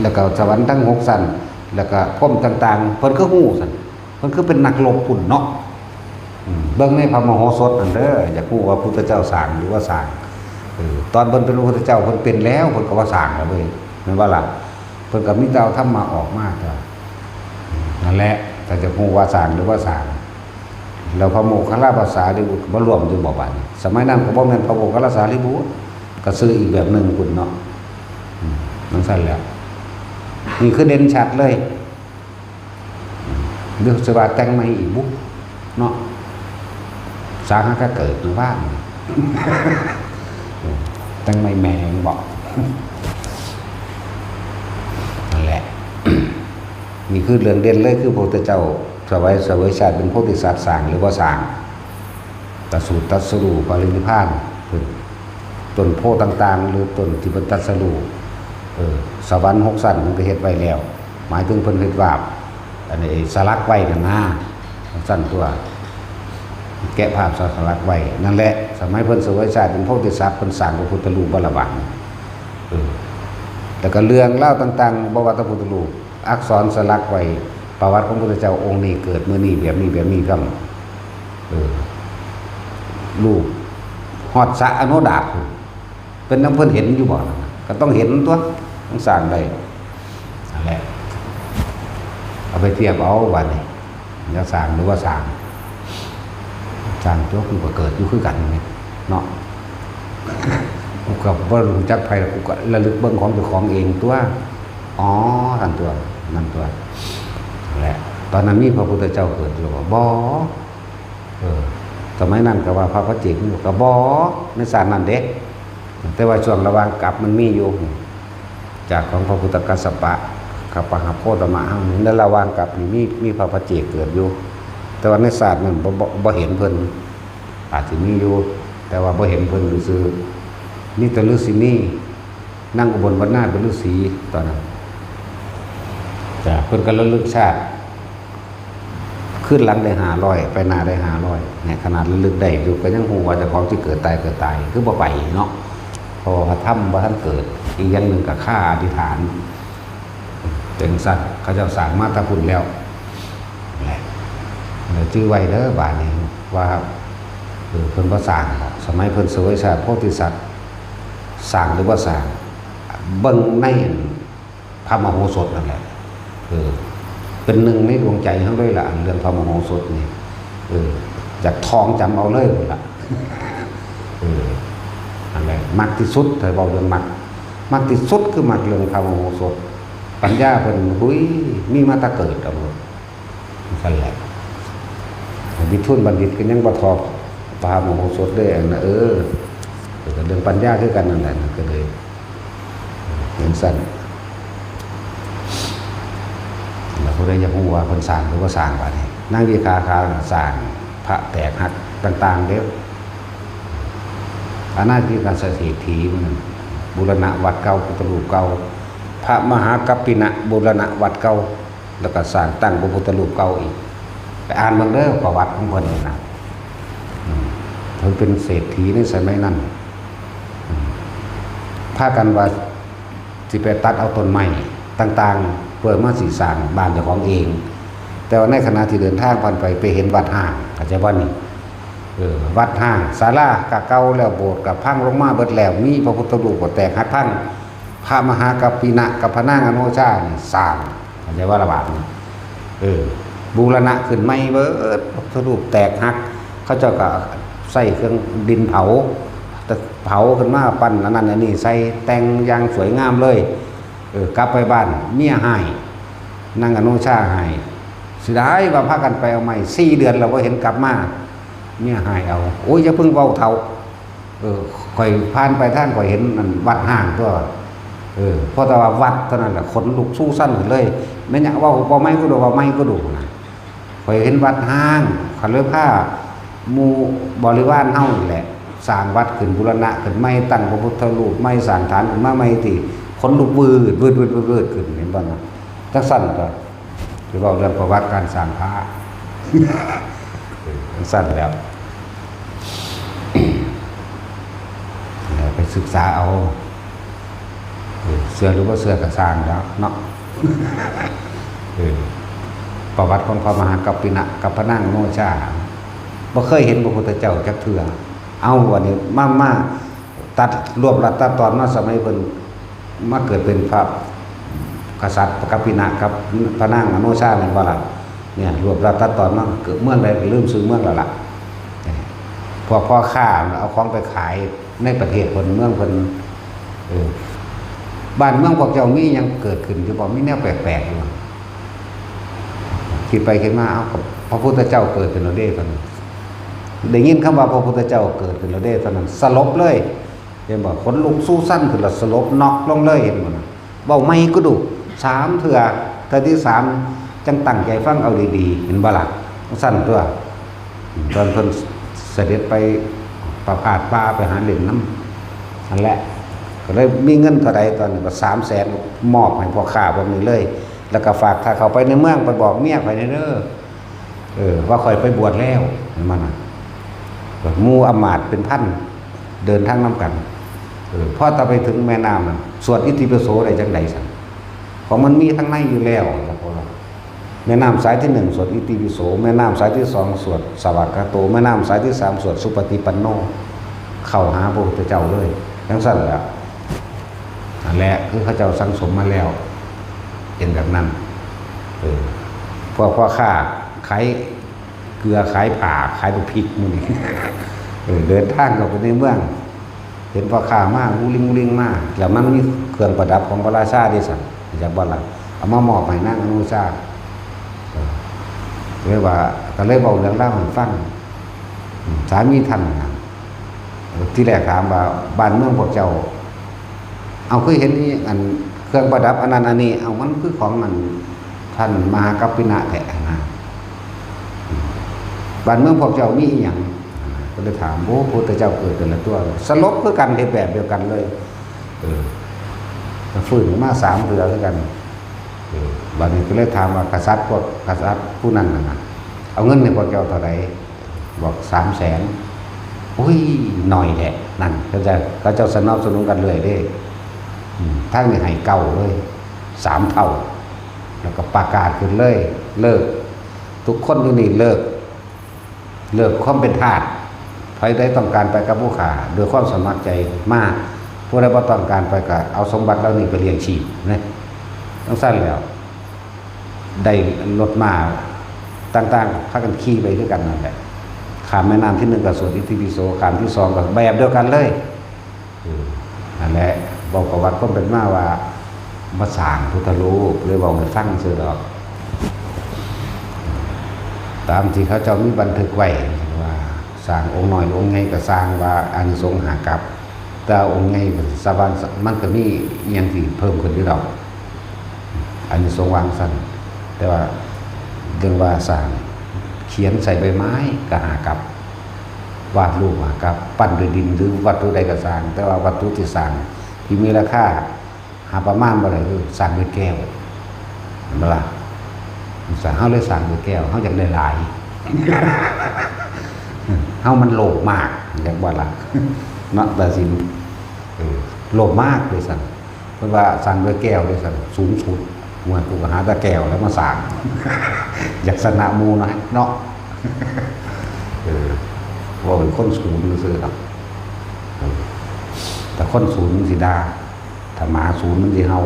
แล้วก็สวรรค์ทั้งหกชั้น แล้วก็พรหมต่างๆ เพิ่นคือฮู้ซั่น เพิ่นคือเป็นนักรบพุ้นเนาะ อืม เบิ่งในพระมโหสถนั่นเด้อ อยากฮู้ว่าพุทธเจ้าสร้างหรือว่าสร้าง เออ ตอนเพิ่นเป็นพระพุทธเจ้าเพิ่นเป็นแล้ว เพิ่นก็ว่าสร้างแล้วเว้ย แม่นบ่ล่ะ เพิ่นก็มีแต่เอาธรรมะออกมาเด้อ นั่นแหละ ถ้าจะฮู้ว่าสร้างหรือว่าสร้าง แล้วพระโมคคัลลาภาษาลิบุตรก็บ่รวมอยู่บ่บัดนี้ สมัยนั้นก็บ่แม่นพระโมคคัลลาสารีบุตร ก็ชื่ออีกแบบหนึ่งพุ้นเนาะ อืม จั่งซั่นแหละ นี่คือเด่นชัดเลย อืม หรือสิว่าแต่งใหม่อีกบุเนาะ สร้างหาก็เกิดอยู่บ้าน อืม แต่งใหม่แม่งบอก นั่นแหละ นี่คือเรื่องเด่นเลย คือพระพุทธเจ้าเสวย เสวยชาติเป็นโพธิสัตว์ สร้างหรือบ่สร้าง ประสูติตรัสรู้ปรินิพพาน ต้นโพธิ์ต่างๆ หรือต้นที่เพิ่นตรัสรู้ เออ สวรรค์หกชั้นเพิ่นก็เฮ็ดไว้แล้ว หมายถึงเพิ่นเฮ็ดวาด อันนี้สลักไว้นั่นนะ จั่งซั่นตัว แกะภาพสลักไว้ นั่นแหละ สมัยเพิ่นเสวยชาติเป็นโพธิสัตว์ เพิ่นสร้างพระพุทธรูปบ่ล่ะบัดนี้ เออ แล้วก็เรื่องราวต่างๆ บ่ว่าแต่พุทธรูป อักษรสลักไว้ ประวัติของพุทธเจ้าองค์นี้เกิดมื้อนี้ แบบนี้ แบบนี้ ซ้ำ เออ รูปฮอดสระอโนดาตพุ้น เป็นนำเพิ่นเห็นอยู่บ่นั่นน่ะ ก็ต้องเห็นตั๊ว จั่งสร้างได้ นั่นแหละ เอาไปเทียบเอาบัดนี้ จะสร้างหรือว่าสร้าง สร้างตั๊ว กูก็เกิดอยู่คือกันนี่เนาะ กูก็บ่รู้จักไผ กูก็ระลึกเบิ่งของเจ้าของเองตั๊ว อ๋อ นั่นตั๊ว นั่นตั๊ว นั่นแหละ ตอนนั้นมีพระพุทธเจ้าเกิดอยู่บ่ บ่ เออ สมัยนั้นก็ว่าพระปัจเจกมีอยู่ ก็บ่ ในชาตินั้นเด้ แต่ว่าช่วงระหว่างกลับมันมีอยู่ จากของพระพุทธกัสสปะ กับปหาโคตมะเฮานี่ ในระหว่างกลับนี่มี มีพระปัจเจกเกิดอยู่ แต่ว่าในชาตินั้นบ่ บ่ บ่เห็นเพิ่น อาจสิมีอยู่ แต่ว่าบ่เห็นเพิ่นซื่อๆ มีแต่ฤาษีนี นางอุบลวรรณาเป็นฤาษีตอนนั้น จ้ะ เพิ่นก็ระลึกชาติ คืนหลังได้ห้าร้อย ไปหน้าได้ห้าร้อย เนี่ย ขนาดระลึกได้อยู่ก็ยังฮู้ว่าเจ้าของสิเกิดตาย เกิดตาย คือบ่ไปเนาะ เพราะว่าพระธรรมบ่ทันเกิด อีกอย่างหนึ่งก็คาอธิษฐาน จั่งซั่น เขาเจ้าสร้างมาแต่พุ้นแล้ว แหละ เดี๋ยวจื่อไว้เด้อบาดนี้ ว่า เออ เพิ่นบ่สร้างดอก สมัยเพิ่นเสวยชาติโพธิสัตว์ สร้างหรือบ่สร้าง เบิ่งในพระมโหสถนั่นแหละ เออ เป็นหนึ่งในดวงใจเฮาเลยล่ะ อันเรื่องพระมโหสถนี่ เออ อยากท่องจำเอาเลยพุ้นล่ะ เออ นั่นแหละ มักที่สุด ถ้าเว้าเรื่องมัก มักที่สุดคือมักเรื่องพระมโหสถ ปัญญาเพิ่น หุย มีมาแต่เกิดเอาโลด นั่นแหละ วิทูลบัณฑิตก็ยังบ่ทอพระมโหสถเลย อันน่ะ เออ เรื่องปัญญาคือกันนั่นแหละ ก็เลย จั่งซั่น แล้วผู้ใดอยากฮู้ว่าเพิ่นสร้างหรือบ่สร้างบาดนี้ นางวิสาขาสร้างพระแตกหักต่างๆ เด้อ อาณาธิกาเศรษฐีมันบูรณะวัดเก่า พุทธรูปเก่า พระมหากัปปินะบูรณะวัดเก่า แล้วก็สร้างตั้งพระพุทธรูปเก่าอีก ไปอ่านเบิ่งเด้อ ประวัติของเพิ่นนี่นะ อืม เพิ่นเป็นเศรษฐีในสมัยนั้น อืม พากันว่าสิไปตัดเอาต้นไม้ต่างๆ เพื่อมาสิสร้างบ้านเจ้าของเอง แต่ว่าในขณะที่เดินทางผ่านไป ไปเห็นวัดฮ้าง เข้าใจบ่นี่ เออ วัดฮ้าง ศาลากะเก่าแล้ว โบสถ์กะพังลงมาเบิดแล้ว มีพระพุทธรูปก็แตกหักพัง พระมหากัปปินะกับพระนางอโนชานี่สร้าง เข้าใจว่าละบาดนี่ เออ บูรณะขึ้นใหม่เบิด พระรูปแตกหัก เขาเจ้าก็ใส่เครื่องดินเผา เผาขึ้นมาปั้นอันนั้นอันนี้ใส่แต่งอย่างสวยงามเลย เออ กลับไปบ้านเมียหาย นางอโนชาหาย เสียดายว่าพากันไปเอาใหม่สี่เดือนแล้วบ่เห็นกลับมา เมียหายเอา โอ้ย อย่าเพิ่งเว้าเฒ่า เออ ข่อยผ่านไปทางข่อยเห็นนั่นวัดฮ้างตัว เออ พอแต่ว่าวัดเท่านั้นแหละขนลุกสู้สั่นขึ้นเลย แม่นหยัง เว้าบ่ใหม่ก็ดู เว้าใหม่ก็ดูนะ ข่อยเห็นวัดฮ้าง ข้อยเลยพาหมู่บริวารเฮานี่แหละ สร้างวัดขึ้นบูรณะขึ้นใหม่ ตั้งพระพุทธรูปใหม่ สร้างฐานขึ้นมาใหม่ ที่ขนลุกวืดวืดวืดวืดวืดขึ้น เห็นบ่นะ จั่งซั่นก็ สิเว้าเรื่องประวัติการสร้างพระ เออ จั่งซั่นแล้ว ไปศึกษาเอา เออ เชื่อหรือบ่เชื่อก็ซ่างแล้วเนาะ เออ ประวัติของพระมหากัปปินะกับพระนางโนชา บ่เคยเห็นพระพุทธเจ้าจักเทื่อ เอาวันนี้มา มาตัด รวบรัดตัดตอนมาสมัยเพิ่นมาเกิดเป็นพระกษัตริย์กัปปินะกับพระนางอโนชาแม่นบ่ล่ะ เนี่ย รวบรัดตัดตอนมาเกิดเมืองใดก็ลืมชื่อเมืองแล้วล่ะ พวกพ่อค้าเอาของไปขายในประเทศเพิ่นเมืองเพิ่น เออ บ้านเมืองพวกเจ้ามีหยังเกิดขึ้นอยู่บ่ มีแนวแปลกๆอยู่บ่ คิดไปคิดมา เอ้า ก็พระพุทธเจ้าเกิดขึ้นแล้วเด้ เพิ่นได้ยินคำว่าพระพุทธเจ้าเกิดขึ้นแล้วเด้ เท่านั้นสลบเลย เห็นบ่ ขนลุกสู้สั่นขึ้นแล้วสลบน็อกลงเลย เห็นบ่นะ เว้าใหม่ก็ดู สามเทื่อ เทื่อที่สามจั่งตั้งใจฟังเอาดีๆ เห็นบ่ล่ะ จั่งซั่นตัว ตอนเพิ่นเสด็จไปประพาสป่าไปหาเล่นนำ นั่นแหละ ก็เลยมีเงินเท่าใดตอนนั้นก็สามแสน มอบให้พ่อค้าพวกนี้เลย แล้วก็ฝากถ้าเข้าไปในเมืองไปบอกเมียข่อยแหน่เด้อ เออ ว่าข่อยไปบวชแล้ว เห็นบ่นะ หมู่อำมาตย์เป็นพัน เดินทางนำกัน เออ พอแต่ไปถึงแม่น้ำนั่น สวดอิติปิโสได้จั่งใดซั่น ของมันมีทั้งในอยู่แล้ว แม่น้ำสายที่หนึ่งสวดอิติปิโส แม่น้ำสายที่สองสวดสวากขาโต แม่น้ำสายที่สามสวดสุปฏิปันโน เข้าหาพระพุทธเจ้าเลย จั่งซั่นแหละ นั่นแหละ คือเขาเจ้าสั่งสมมาแล้ว เป็นแบบนั้น เออ พวกพ่อค้าขายเกลือขายผ้าขายบักพริกหมู่นี้ เออ เดินทางเข้าไปในเมือง เห็นพ่อค้ามา อู้ลิงอู้ลิงมา แล้วมันมีเครื่องประดับของพระราชาเด้ซั่น จักบ่ล่ะ เอามามอบให้นางอโนชา เออ เลยว่า ก็เลยเว้าเรื่องราวให้ฟัง อืม สามีท่านน่ะ ทีแรกถามว่า บ้านเมืองพวกเจ้า เอา เคยเห็นอีหยัง อันเครื่องประดับอันนั้นอันนี้ เอา มันคือของอันท่านมหากัปปินะแท้นะ อืม บ้านเมืองพวกเจ้ามีอีหยัง ก็เลยถาม โอ้ พระพุทธเจ้าเกิดขึ้นแล้วตัว สลบคือกัน เฮ็ดแบบเดียวกันเลย เออ ก็ฟื้นมาสามเทื่อคือกัน เออ บัดนี้ก็เลยถามว่ากษัตริย์พวก กษัตริย์ผู้นั้นน่ะนะ เอาเงินให้พวกเจ้าเท่าใด บอกสามแสน อุ้ย น้อยแท้ นั่น เขาจะ เขาเจ้าสนับสนุนกันเรื่อยเด้ อืม ทางนี้ให้เก้าเลย สามเท่า แล้วก็ประกาศขึ้นเลย เลิก ทุกคนอยู่นี่เลิก เลิกความเป็นทาส ใผใดต้องการไปกับผู้ข้า ด้วยความสมัครใจมา ผู้ใดบ่ต้องการไปก็เอาสมบัติเหล่านี้ไปเลี้ยงชีพนะ จั่งซั่นแล้ว ได้รถม้าต่างๆ พากันขี่ไปคือกันนั่นแหละ ข้ามแม่น้ำที่หนึ่งก็สวดอิติปิโส ข้ามที่สองก็แบบเดียวกันเลย เออ นั่นแหละ บอกประวัติความเป็นมาว่า มาสร้างพุทธรูป เลยเว้าให้ฟังซื่อดอก ตามที่เขาเจ้ามีบันทึกไว้ว่า สร้างองค์น้อยองค์ใหญ่ก็สร้างว่าอานิสงส์ห้ากัป แต่องค์ใหญ่สะพานมันก็มีอิหยังที่เพิ่มขึ้นอยู่ดอก อานิสงส์วางซั่น แต่ว่าเรื่องว่าสร้าง เขียนใส่ใบไม้ก็ห้ากัป วาดรูปห้ากัป ปั้นด้วยดินหรือวัตถุใดก็สร้าง แต่ว่าวัตถุที่สร้างที่มีราคา หาประมาณบ่ได้ คือสร้างด้วยแก้ว เห็นบ่ล่ะ สร้าง เฮาเลยสร้างด้วยแก้ว เฮาอยากได้หลาย เฮามันโลภมาก อยากบ่ล่ะ เนาะ ตัดสิน เออ โลภมากเลยซั่น เพิ่นว่าสร้างด้วยแก้วเลยซั่น สูงสุด ว่ากูก็หาแต่แก้วแล้วมาสร้าง อยากชนะหมู่นะ เนาะ เออ เว้าเป็นคนสูงซื่อๆดอก เออ แต่คนสูงมันสิด่า ถ้าหมาสูนมันสิเห่า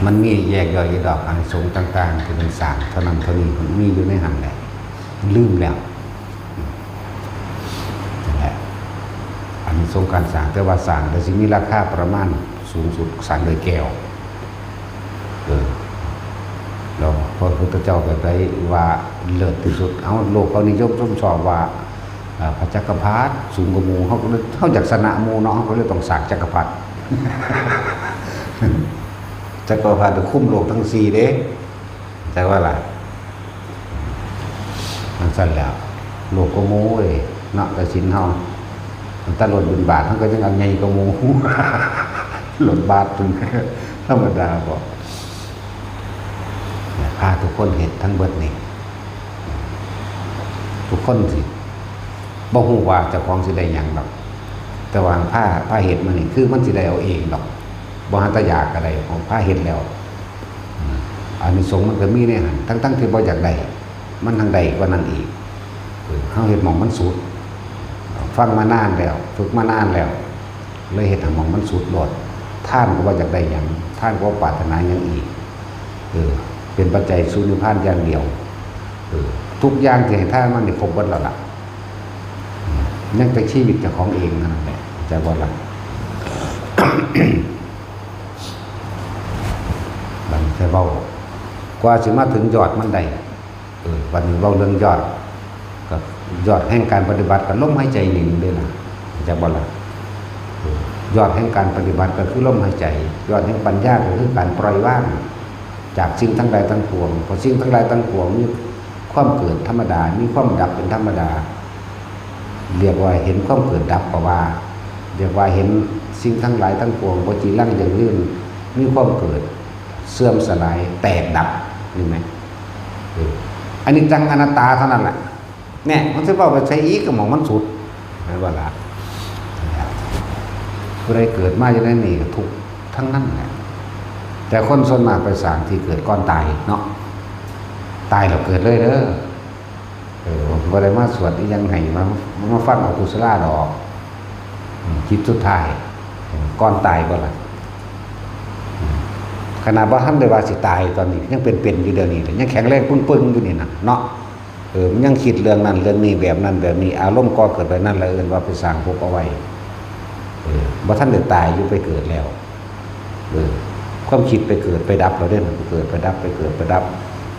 มันมีแยกย่อยอยู่ดอก อานิสงส์ต่างๆ ที่มันสร้างเท่านั้นเท่านี้ มันมีอยู่ในหั้นแหละ ลืมแล้ว นั่นแหละ อานิสงส์การสร้าง แต่ว่าสร้างแต่สิมีราคาประมาณสูงสุด สร้างด้วยแก้ว เออ แล้วพระพุทธเจ้าก็ได้ว่าเลิศที่สุด เอา โลกเขานิยมชมชอบว่า อ่า พระจักรพรรดิสูงกว่าหมู่ เขาก็เลย เขาอยากชนะหมู่เนาะ เขาก็เลยต้องสร้างจักรพรรดิ จักรพรรดิคุ้มโลกทั้งสี่เด้ จักว่าล่ะ จั่งซั่นแหล้ว โลกกว่าหมู่เว้ย เนาะ กฐินเฮา แต่รถบิณฑบาตเฮาก็ยังเอาใหญ่กว่าหมู่ รถบาตรเพิ่น ธรรมดาบ่ เนี่ย พาทุกคนเฮ็ดทั้งเบิดนี่ ทุกคนสิบ่ฮู้ว่าเจ้าของสิได้หยังดอก แต่ว่าพา พาเฮ็ดมานี่ คือมันสิได้เอาเองดอก บ่หาแต่อยากก็ได้ ของพาเฮ็ดแล้ว อืม อานิสงส์มันก็มีในหั้น ทั้งๆที่บ่อยากได้ มันทั้งได้กว่านั้นอีก เออ เฮาเฮ็ดหม่องมันสุด ฟังมานานแล้ว ฝึกมานานแล้ว เลยเฮ็ดให้หม่องมันสุดโลด ทานก็บ่อยากได้หยัง ทานก็บ่ปรารถนาหยังอีก เออ เป็นปัจจัยสู่นิพพานอย่างเดียว เออ ทุกอย่างที่ให้ทานมันนี่ครบเบิดแล้วล่ะ อืม ยังแต่ชีวิตเจ้าของเองเท่านั้นแหละ เข้าใจบ่ล่ะ บัดนี้ค่อยเว้า กว่าสิมาถึงยอดมันได้ เออ บัดนี้เว้าเรื่องยอด ก็ยอดแห่งการปฏิบัติก็ลมหายใจนี่เด้ล่ะ เข้าใจบ่ล่ะ เออ ยอดแห่งการปฏิบัติก็คือลมหายใจ ยอดแห่งปัญญาก็คือการปล่อยวางจากสิ่งทั้งหลายทั้งปวง เพราะสิ่งทั้งหลายทั้งปวงมีความเกิดธรรมดา มีความดับเป็นธรรมดา เรียกว่าเห็นความเกิดดับก็ว่า เรียกว่าเห็นสิ่งทั้งหลายทั้งปวง บ่จีรังยั่งยืน มีความเกิด เสื่อมสลาย แตกดับ เห็นไหม เออ อนิจจังอนัตตาเท่านั้นแหละ เนี่ย มันสิเว้าไปใส่อีกก็หม่องมันสุด แม่นบ่ล่ะ ผู้ใดเกิดมาอยู่ในนี่ก็ทุกข์ทั้งนั้นแหละ แต่คนส่วนมากไปสร้างที่เกิดก่อนตายเนาะ ตายแล้วเกิดเลยเด้อ เออ บ่ได้มาสวดอีหยังให้ มา มาฟังเอากุศลาดอก อืม จิตสุดท้าย ก่อนตายบ่ล่ะ อืม ขนาดบ่ทันได้ว่าสิตายตอนนี้ ยังเป็นๆอยู่เดี๋ยวนี้เลย ยังแข็งแรงปึงๆอยู่นี่นะ เนาะ เออ มันยังคิดเรื่องนั้นเรื่องนี้ แบบนั้นแบบนี้ อารมณ์ก่อเกิดแบบนั้น แล้วเอิ้นว่าไปสร้างภพเอาไว้ เออ บ่ทันได้ตายอยู่ ไปเกิดแล้ว เออ ความคิดไปเกิดไปดับแล้วเด้ มันไปเกิดไปดับ ไปเกิดไปดับ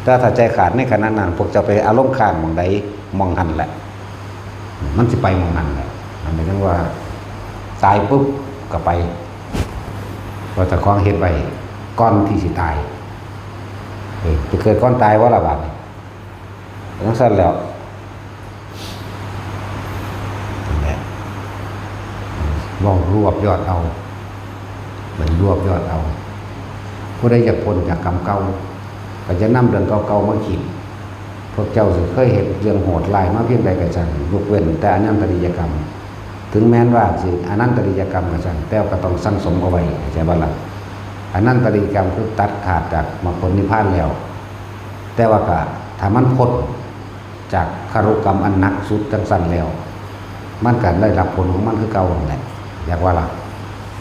แต่ถ้าใจขาดในขณะนั้น พวกเจ้าไปอารมณ์ค้างหม่องใด หม่องหั้นแหละ มันสิไปหม่องหั้นแหละ อันนี้เรียกว่า ตายปุ๊บก็ไป ว่าเจ้าของเฮ็ดไว้ก่อนที่สิตาย เออ ไปเกิดก่อนตายบ่ล่ะบาดนี้ จั่งซั่นแล้ว นั่นแหละ เว้ารวบยอดเอา มันรวบยอดเอา ผู้ใดอยากพ้นจากกรรมเก่า ก็จะนำเรื่องเก่าๆมาคิด พวกเจ้าสิเคยเฮ็ดเรื่องโหดร้ายมาเพียงใดก็ช่าง ยกเว้นแต่อนันตริยกรรม ถึงแม้นว่าสิอนันตริยกรรมก็ช่าง แต่ก็ต้องสั่งสมเอาไว้ เข้าใจบ่ล่ะ อนันตริยกรรมคือตัดขาดจากมรรคผลนิพพานแล้ว แต่ว่าก็ถ้ามันพ้นจากคารุกรรมอันหนักสุดจั่งซั่นแล้ว มันก็ได้รับผลของมันคือเก่านั่นแหละ อยากว่าล่ะ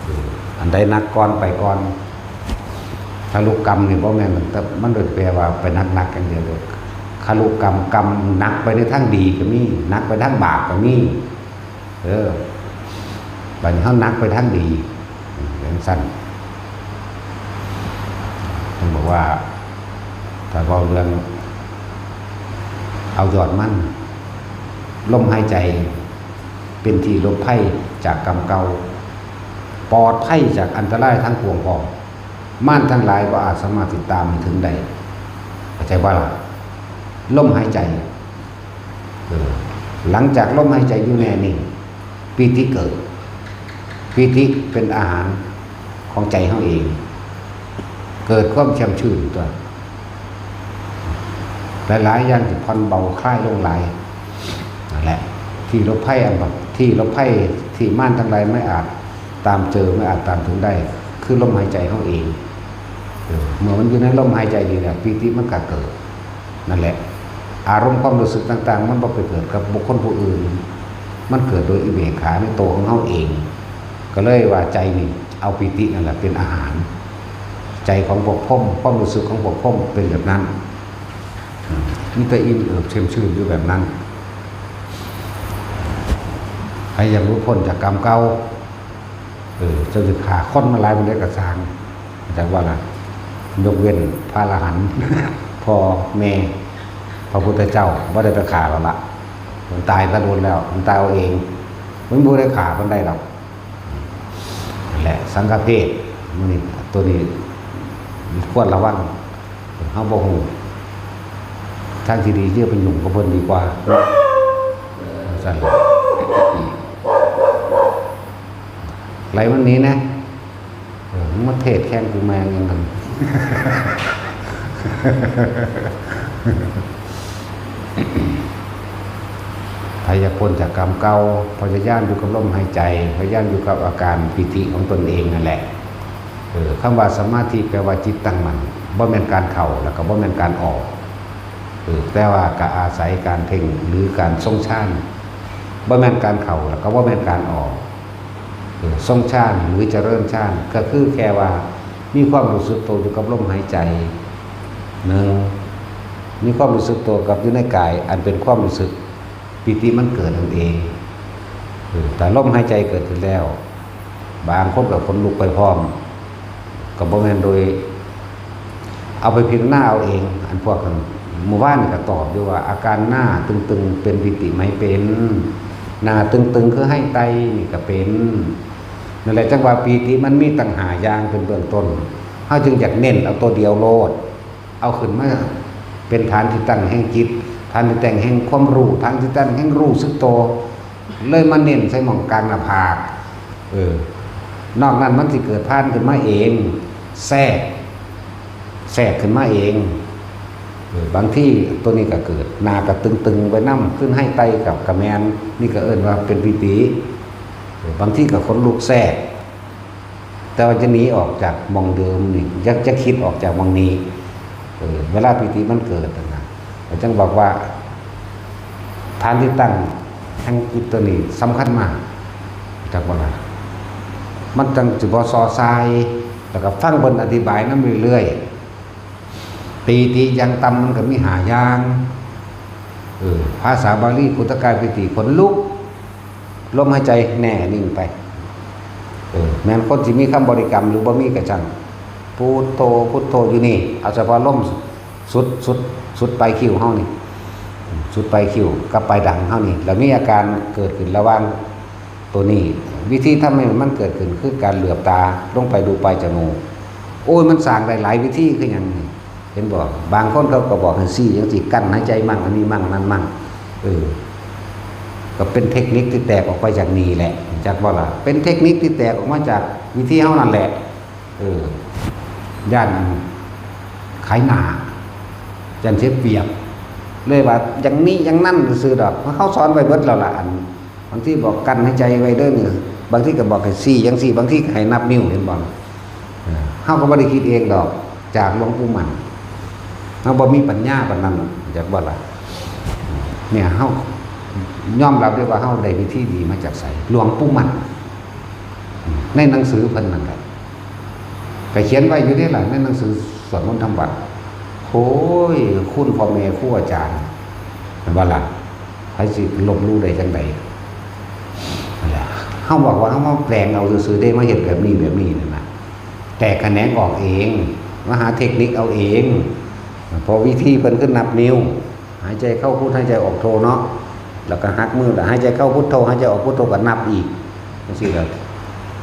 เออ อันใดหนักก่อนไปก่อน คารุกรรมนี่บ่แม่น แต่มันโดยแปลว่าไปหนักๆอย่างเดียวเลย คารุกรรม กรรมหนักไปในทางดีก็มี หนักไปทางบาปก็มี เออ บัดนี้เฮาหนักไปทางดี จั่งซั่น เพิ่นบอกว่า ถ้าเว้าเรื่อง เอายอดมัน ลมหายใจ เป็นที่หลบภัยจากกรรมเก่า ปลอดภัยจากอันตรายทั้งปวงพร้อม มารทั้งหลายบ่อาจสามารถติดตามให้ถึงได้ เข้าใจบ่ล่ะ ลมหายใจ เออ หลังจากลมหายใจอยู่แน่นิ่ง ปีติเกิด ปีติเป็นอาหารของใจเฮาเอง เกิดความแช่มชื่นตัว หลายๆอย่างที่ผ่อนเบาคลายลงหลาย นั่นแหละ ที่หลบภัยอันบัด ที่หลบภัยที่มารทั้งหลายไม่อาจตามเจอ ไม่อาจตามถึงได้ คือลมหายใจเฮาเอง เออ เมื่อมันอยู่ในลมหายใจนี่แหละ ปีติมันก็เกิด นั่นแหละ อารมณ์ความรู้สึกต่างๆ มันบ่ไปเกิดกับบุคคลผู้อื่น มันเกิดโดยอุเบกขาในตัวของเฮาเอง ก็เลยว่าใจนี่เอาปีตินั่นแหละเป็นอาหาร ใจของพวกพรหม ความรู้สึกของพวกพรหมเป็นแบบนั้น อืม มีแต่อิ่มเอิบเชื่อมชื่นอยู่แบบนั้น ใครอยากหลุดพ้นจากกรรมเก่า เออ เจ้าสิฆ่าคนมาหลายปานใดก็ซ่าง จักว่าล่ะ ยกเว้นพระอรหันต์ พ่อแม่ พระพุทธเจ้าบ่ได้ไปฆ่าแล้วล่ะ มันตายซะโดนแล้ว มันตายเอาเอง มันบ่ได้ฆ่ามันได้ดอก นั่นแหละ สังฆเพศ มื้อนี้ ตัวนี้ควรระวัง เฮาบ่ฮู้ ทางที่ดีอย่าไปยุ่งกับเพิ่นดีกว่า ซั่นล่ะ ไล่มันหนีนะ เออ มึงมาเทศแข่งกูแม่งยังไง ใครอยากพ้นจากกรรมเก่า พยายามอยู่กับลมหายใจ พยายามอยู่กับอาการปีติของตนเองนั่นแหละ เออ คำว่าสมาธิแปลว่าจิตตั้งมั่น บ่แม่นการเข้า แล้วก็บ่แม่นการออก เออ แต่ว่าก็อาศัยการเพ่งหรือการทรงฌาน บ่แม่นการเข้า แล้วก็บ่แม่นการออก เออ ทรงฌานหรือเจริญฌาน ก็คือแค่ว่ามีความรู้สึกตัวอยู่กับลมหายใจ หนึ่ง มีความรู้สึกตัวกับอยู่ในกาย อันเป็นความรู้สึกปีติมันเกิดนั่นเอง เออ แต่ลมหายใจเกิดขึ้นแล้ว บางคนก็ขนลุกไปพร้อม ก็บ่แม่นโดย เอาไปพิจารณาเอาเอง อันพวกนั้น เมื่อวานนี่ก็ตอบอยู่ว่า อาการหน้าตึงๆ เป็นปีติไหม เป็น หน้าตึงๆ คือไห้ไตนี่ก็เป็น นั่นแหละ จังว่าปีติมันมีตั้งห้าอย่างเป็นเบื้องต้น เฮาจึงอยากเน้นเอาตัวเดียวโลด เอาขึ้นมาเป็นฐานที่ตั้งแห่งจิต ฐานที่ตั้งแห่งความรู้ ฐานที่ตั้งแห่งรู้สึกตัว เลยมาเน้นใส่หม่องกลางหน้าผาก เออ นอกนั้นมันสิเกิดผ่านขึ้นมาเอง แทรก แทรกขึ้นมาเอง เออ บางทีตัวนี้ก็เกิด หน้าก็ตึงๆ ไปนำ ขึ้นไห้ไตกับกระแมน นี่ก็เอิ้นว่าเป็นปีติ เออ บางทีก็ขนลุกแทรก แต่ว่าจะหนีออกจากหม่องเดิมนี่ อยากจะคิดออกจากหม่องนี้ เออ เวลาปีติมันเกิดนั่นนะ ก็จังบอกว่า ฐานที่ตั้งแห่งจิตตัวนี้สำคัญมาก จักว่าล่ะ มันจังสิบ่ซอซาย แล้วก็ฟังเพิ่นอธิบายนำเรื่อยๆ ปีติอย่างต่ำมันก็มีห้าอย่าง เออ ภาษาบาลี ขุทกายปีติ ขนลุก ลมหายใจแน่นิ่งไป เออ แม่นคนสิมีคำบริกรรมหรือบ่มีก็ช่าง พุทโธ พุทโธอยู่นี่ เอาเฉพาะลมสุด สุด สุดปลายคิ้วเฮานี่ สุดปลายคิ้วกับปลายดังเฮานี่ แล้วมีอาการเกิดขึ้นระหว่างตัวนี้ วิธีทำให้มันเกิดขึ้นคือการเหลือบตาลงไปดูปลายจมูก โอ้ย มันสร้างได้หลายวิธีคือหยังนี่ เห็นบ่ บางคนเขาก็บอกให้ซี้จังซี่ กั้นหายใจมั่ง อันนี้มั่ง นั่นมั่ง เออ ก็เป็นเทคนิคที่แตกออกไปจากนี่แหละ จักบ่ล่ะ เป็นเทคนิคที่แตกออกมาจากวิธีเฮานั่นแหละ เออ ย่านขายหน้า ย่านเสียเปรียบ เลยว่าอย่างนี้อย่างนั้นซื่อดอก เพราะเขาสอนไว้เบิดแล้วล่ะ อัน บางทีบอกกั้นหายใจไว้เด้อนี่ บางทีก็บอกให้ซี้จังซี่ บางทีก็ให้นับนิ้ว เห็นบ่ เออ เฮาก็บ่ได้คิดเองดอก จากหลวงปู่มั่น เฮาบ่มีปัญญาปานนั้น จักบ่ล่ะ เนี่ย เฮายอมรับได้ว่าเฮาได้วิธีดีมาจากไส หลวงปู่มั่น ในหนังสือเพิ่นนั่นแหละ ก็เขียนไว้อยู่เด้ล่ะ ในหนังสือสวดมนต์ทำวัตร โอ้ย คุณพ่อแม่ครูอาจารย์ แม่นบ่ล่ะ ไผสิลบหลู่ได้จังใด นั่นแหละ เฮาบอกว่าเฮามาแปลงเอาซื่อๆเด้ มาเฮ็ดแบบนี้แบบนี้นั่นน่ะ แตกแขนงออกเอง มาหาเทคนิคเอาเอง เพราะวิธีเพิ่นคือนับนิ้ว หายใจเข้าพุท หายใจออกโทเนาะ แล้วก็หักมือ แล้วหายใจเข้าพุทโธ หายใจออกพุทโธ ก็นับอีก จังซี่ก็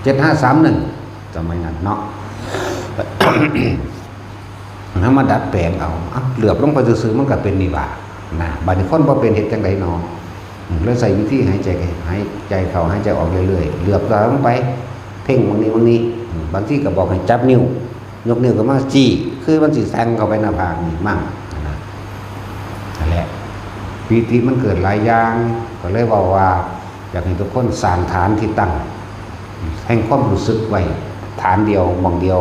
เจ็ดห้าสามหนึ่ง สมัยนั้นเนาะ เฮามาดัดแปลงเอา อ่ะ เหลือบลงไปซื่อๆ มันก็เป็นนี่หว่า นะ บัดนี้คนบ่เป็นเฮ็ดจังใด๋เนาะ อืม เลยใช้วิธีหายใจ หายใจเข้า หายใจออกเรื่อยๆ เหลือบตาลงไป เพ่งหม่องนี้หม่องนี้ อืม บางทีก็บอกให้จับนิ้ว ยกนิ้วขึ้นมาจี้ คือมันสิแทงเข้าไปหน้าผากนี่มั่ง นะ นั่นแหละ ปีติมันเกิดหลายอย่าง ก็เลยเว้าว่า อยากให้ทุกคนสร้างฐานที่ตั้ง แห่งความรู้สึกไว้ ฐานเดียว หม่องเดียว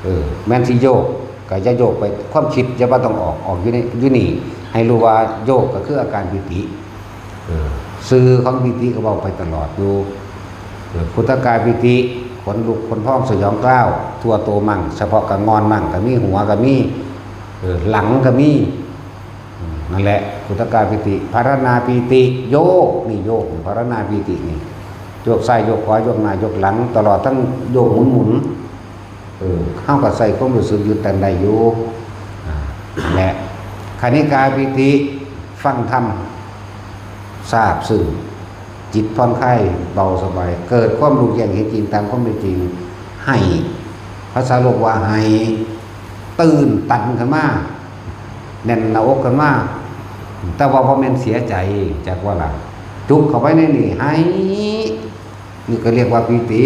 เออ แม่นสิโยก ก็อย่าโยกไป ความคิดอย่าว่าต้องออก ออกอยู่ใน อยู่นี่ ให้รู้ว่าโยกก็คืออาการปีติ เออ ชื่อของปีติก็เว้าไปตลอดอยู่ เออ ขุทกายปีติ ขนลุกขนพองสยองกล้าว ทั่วโตมั่ง เฉพาะกะงอนมั่ง กะมีหัวกะมี เออ หลังกะมี อืม นั่นแหละ ขุทกายปีติ ภารณาปีติ โยก นี่โยก ภารณาปีตินี่ โยกซ้ายโยกขวา โยกหน้าโยกหลัง ตลอดทั้งโยกหมุนๆ เออ เฮาก็ใส่ความรู้สึกอยู่ตันได้อยู่ อ่า และ คณิกาปีติ ฟังธรรม ซาบซึ้ง จิตผ่อนคลาย เบาสบาย เกิดความรู้แจ้งเห็นจริงตามความเป็นจริง ให้ ภาษาโลกว่าให้ ตื่นตันขึ้นมา แน่นหน้าอกขึ้นมา แต่ว่าบ่แม่นเสียใจ จักว่าล่ะ จุกเข้าไปในนี่ ให้ นี่ก็เรียกว่าปีติ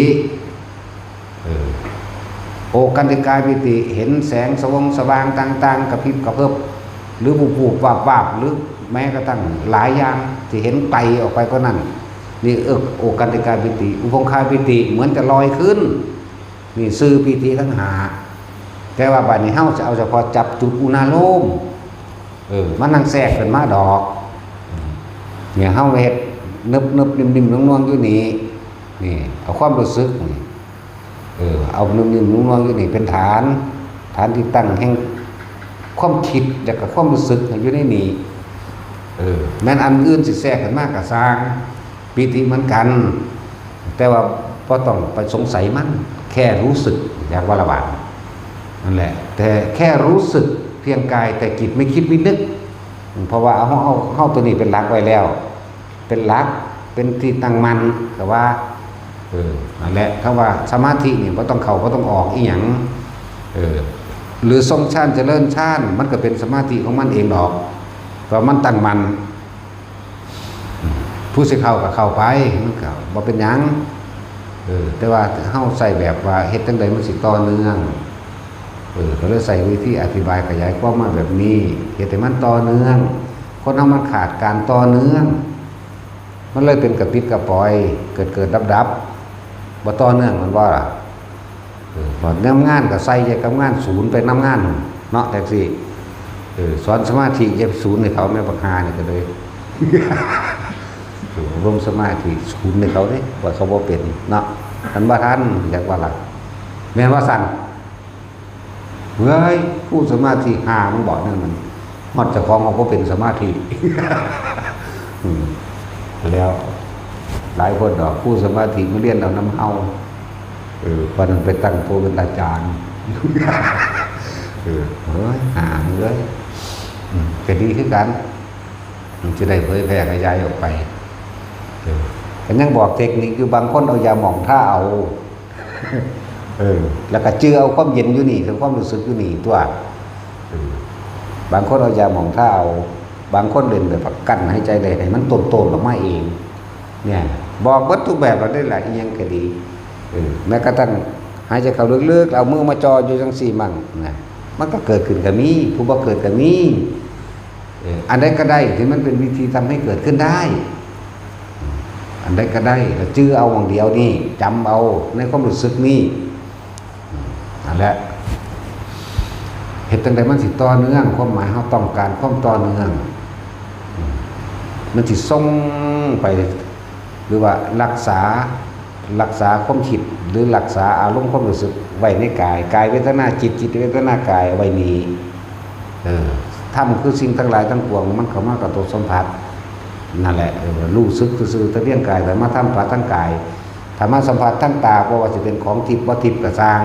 เออ โอกันติกาปีติ เห็นแสงสวงสว่างต่างๆ กระพริบกระเพิบ หรือบูบๆ วาบๆ หรือแม้กระทั่งหลายอย่างที่เห็นไกลออกไปก็นั่น นี่เอิกโอกันติกาปีติ อุพงคาปีติ เหมือนจะลอยขึ้น นี่ชื่อปีติทั้งห้า แต่ว่าบัดนี้เฮาจะเอาเฉพาะจับจุดอุณาโลม เออ มันนั่งแทรกขึ้นมาดอก เนี่ยเฮาเฮ็ดนึบๆ นิ่มๆ นวลๆ อยู่นี่ นี่ เอาความรู้สึกนี่ เออ เอานุ่มๆ นุ่มๆ อยู่นี่เป็นฐาน ฐานที่ตั้งแห่งความคิด แล้วก็ความรู้สึกอยู่ในนี่ เออ แม้นอันอื่นสิแทรกขึ้นมาก็ซ่าง ปีติเหมือนกัน แต่ว่าบ่ต้องไปสงสัยมัน แค่รู้สึก อยากว่าละบาด นั่นแหละ แต่แค่รู้สึกเพียงกาย แต่จิตไม่คิดไม่นึก เพราะว่าเอา เอา เอาตัวนี้เป็นหลักไว้แล้ว เป็นหลัก เป็นที่ตั้งมั่น แต่ว่า เออ นั่นแหละ คำว่าสมาธินี่บ่ต้องเข้า บ่ต้องออกอีหยัง เออ หรือทรงฌานเจริญฌาน มันก็เป็นสมาธิของมันเองดอก เพราะมันตั้งมั่น อืม ผู้สิเข้าก็เข้าไป มันก็บ่เป็นหยัง เออ แต่ว่าเฮาใส่แบบว่าเฮ็ดจั่งใดมันสิต่อเนื่อง เออ ก็เลยใส่วิธีอธิบายขยายความมาแบบนี้ เฮ็ดให้มันต่อเนื่อง คนเฮามันขาดการต่อเนื่อง มันเลยเป็นกระปิดกระป๋อย เกิดเกิดดับดับ บ่ต่อเนื่อง แม่นบ่ล่ะ เออ พอนำงานก็ใส่ใจกับงาน ศูนย์ไปนำงานเนาะ จั่งซี้ เออ สอนสมาธิอย่าไปศูนย์ให้เขา แม่บักห่านี่ก็เลย เออ อบรมสมาธิศูนย์ให้เขาเด้ ว่าเขาบ่เป็นเนาะ คันบ่ทัน อยากว่าล่ะ แม่นว่าซั่น เฮ้ย ครูสมาธิห่ามึงบอกนั่นมัน ฮอดเจ้าของเขาบ่เป็นสมาธิ อืม แล้ว หลายคนดอก ครูสมาธิมาเรียนเอานำเฮา เออ ปานนั้นไปตั้งตัวเป็นอาจารย์ เออ เฮ้ย ห่ามึงเอ้ย อืม ก็ดีคือกัน มันจะได้เผยแพร่ขยายออกไป เออ ก็ยังบอกเทคนิคอยู่ บางคนเอายาหม่องทาเอา เออ แล้วก็จื่อเอาความเย็นอยู่นี่ คือความรู้สึกอยู่นี่ตัว เออ บางคนเอายาหม่องทาเอา บางคนเล่นแบบกั้นหายใจได้ ให้มันโตนๆ ออกมาเอง เนี่ย บอกเบิดทุกแบบเราได้หลาย อิหยังก็ดี เออ แม้กระทั่งหายใจเข้าลึกๆ เอามือมาจ่ออยู่จั่งซี้มั่งนะ มันก็เกิดขึ้นก็มี ผู้บ่เกิดก็มี เออ อันใดก็ได้ที่มันเป็นวิธีทำให้เกิดขึ้นได้ อันใดก็ได้ แล้วจื่อเอาหม่องเดียวนี่ จำเอาในความรู้สึกนี่ อืม นั่นแหละ เฮ็ดจั่งใดมันสิต่อเนื่อง ความหมายเฮาต้องการความต่อเนื่อง อืม มันสิส่งไป หรือว่ารักษา รักษาความคิด หรือรักษาอารมณ์ความรู้สึกไว้ในกาย กายเวทนาจิต จิตเวทนากายไว้นี่ เออ ธรรมคือสิ่งทั้งหลายทั้งปวง มันเข้ามากระทบสัมผัส นั่นแหละ เออ รู้สึกซื่อๆ แต่เพียงกาย แต่มาสัมผัสทางกาย ถ้ามาสัมผัสทางตา บ่ว่าสิเป็นของทิพย์บ่ทิพย์ก็ซ่าง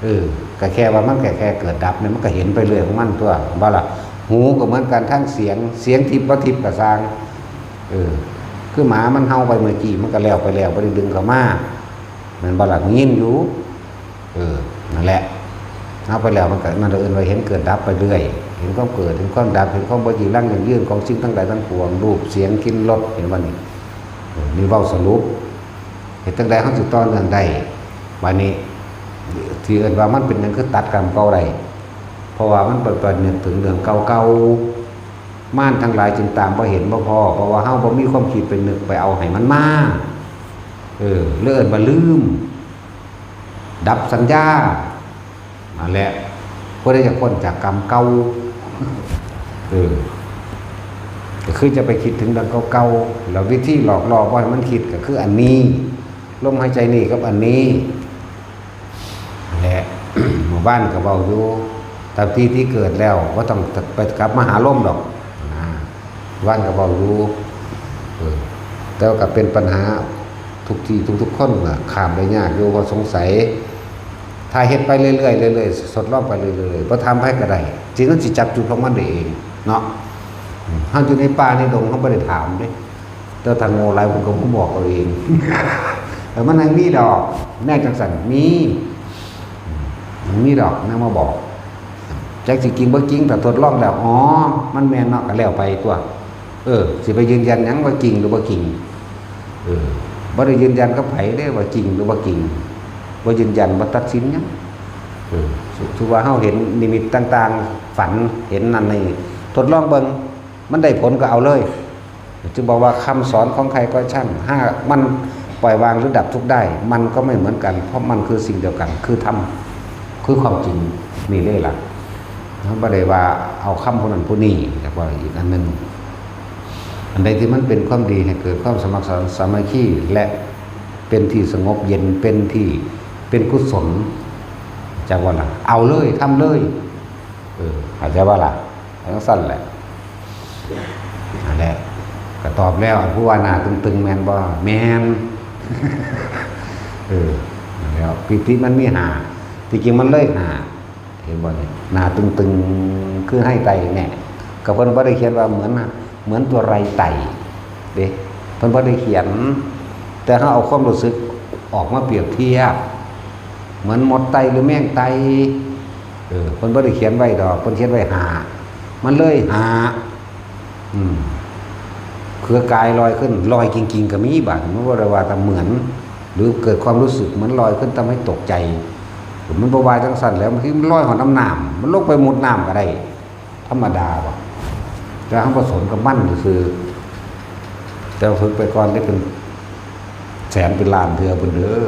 เออ ก็แค่ว่ามันแค่ แค่เกิดดับเนี่ย มันก็เห็นไปเรื่อยของมันตัว บ่ล่ะ หูก็เหมือนกัน ทั้งเสียง เสียงทิพย์บ่ทิพย์ก็ซ่าง เออ คือหมามันเห่าไปเมื่อกี้ มันก็แล้วไปแล้ว บ่ได้ดึงเข้ามา แม่นบ่ล่ะ ยินอยู่ เออ นั่นแหละ เอาไปแล้วมันก็ นั่นเอิ้นว่าเห็นเกิดดับไปเรื่อย เห็นความเกิด เห็นความดับ เห็นความบ่จีรังยั่งยืนของสิ่งทั้งหลายทั้งปวง รูป เสียง กลิ่น รส เห็นบ่นี่ เออ นี่เว้าสรุป เฮ็ดจั่งใดเฮาสิต่อเนื่องได้ บัดนี้ ที่เอิ้นว่ามันเป็นหยังคือตัดกรรมเก่าได้ เพราะว่ามันไป ไปนึกถึงเรื่องเก่าๆ มารทั้งหลายจึงตามบ่เห็นบ่พ้อ เพราะว่าเฮาบ่มีความคิดไปนึกไปเอาให้มันมา เออ เลยเอิ้นว่าลืม ดับสัญญา นั่นแหละ ผู้ใดอยากพ้นจากกรรมเก่า เออ คือจะไปคิดถึงเรื่องเก่าๆ แล้ววิธีหลอกล่อบ่ให้มันคิดก็คืออันนี้ ลมหายใจนี่กับอันนี้ และ หมู่บ้านก็เว้าอยู่ ตามที่ที่เกิดแล้วบ่ต้องไปกลับมาหาลมดอกนะ บ้านก็เว้าอยู่ เออ แต่ว่าก็เป็นปัญหาทุกที่ทุกๆคนน่ะ ข้ามได้ยากอยู่ เพราะสงสัย ถ้าเฮ็ดไปเรื่อยๆ เรื่อยๆ ทดลองไปเรื่อยๆ บ่ถามไผก็ได้ จิตมันสิจับจุดของมันได้เองเนาะ อืม เฮาอยู่ในป่าในดง เฮาบ่ได้ถามเด้ แต่ถ้าโง่หลาย เพิ่นก็มาบอกเอาเอง เออ มันให้มีดอก แนวจังซั่นมี อืม มันมีดอก แนวมาบอก จักสิจริงบ่จริง ถ้าทดลองแล้ว อ๋อ มันแม่นเนาะ ก็แล้วไปตั๊ว เออ สิไปยืนยันหยังว่าจริงหรือบ่จริง เออ บ่ได้ยืนยันกับไผเด้ว่าจริงหรือบ่จริง บ่ยืนยัน บ่ตัดสินหยัง เออ ถือว่าเฮาเห็นนิมิตต่างๆ ฝันเห็นนั่นนี่ ทดลองเบิ่ง มันได้ผลก็เอาเลย จึงบอกว่าคำสอนของใครก็ช่าง หากมันปล่อยวางหรือดับทุกข์ได้ มันก็ไม่เหมือนกัน เพราะมันคือสิ่งเดียวกัน คือธรรม คือความจริงนี่เลยล่ะ เฮาบ่ได้ว่าเอาคำผู้นั้นผู้นี้ แต่ว่าอีกอันหนึ่ง อันใดที่มันเป็นความดีให้เกิดความสมัครสมานสามัคคี และเป็นที่สงบเย็น เป็นที่ เป็นกุศล จักว่าล่ะ เอาเลย ทำเลย เออ เข้าใจบ่ล่ะ จังซั่นแหละ นั่นแหละ ก็ตอบแล้ว อันผู้ว่าหน้าตึงๆ แม่นบ่ แม่น เออ นั่นแหล้ว ปีติมันมีห้า ที่จริงมันเลยห้า เห็นบ่นี่ หน้าตึงๆ คือไฮ่ไตแน่ ก็เพิ่นบ่ได้เขียนว่าเหมือน เหมือนตัวไรไต่เด้ เพิ่นบ่ได้เขียน แต่เฮาเอาความรู้สึกออกมาเปรียบเทียบ เหมือนมดไต่หรือแมงไต่ เออ เพิ่นบ่ได้เขียนไว้ดอก เพิ่นเขียนไว้ห้า มันเลยห้า อืม เครือกายลอยขึ้น ลอยจริงๆ ก็มี บาดนี้มันบ่ได้ว่าแต่เหมือน หรือเกิดความรู้สึกเหมือนลอยขึ้นทำให้ตกใจ มันบ่ว่าจังซั่นแหล้ว บางทีมันลอยฮอดน้ำ น้ำ มันลงไปมุดน้ำก็ได้ ธรรมดาบ่ แต่เฮาผสมกับมันซื่อๆ แต่ว่าฝึกไปก่อนได้เป็นแสนเป็นล้านเทื่อพุ้นเด้อ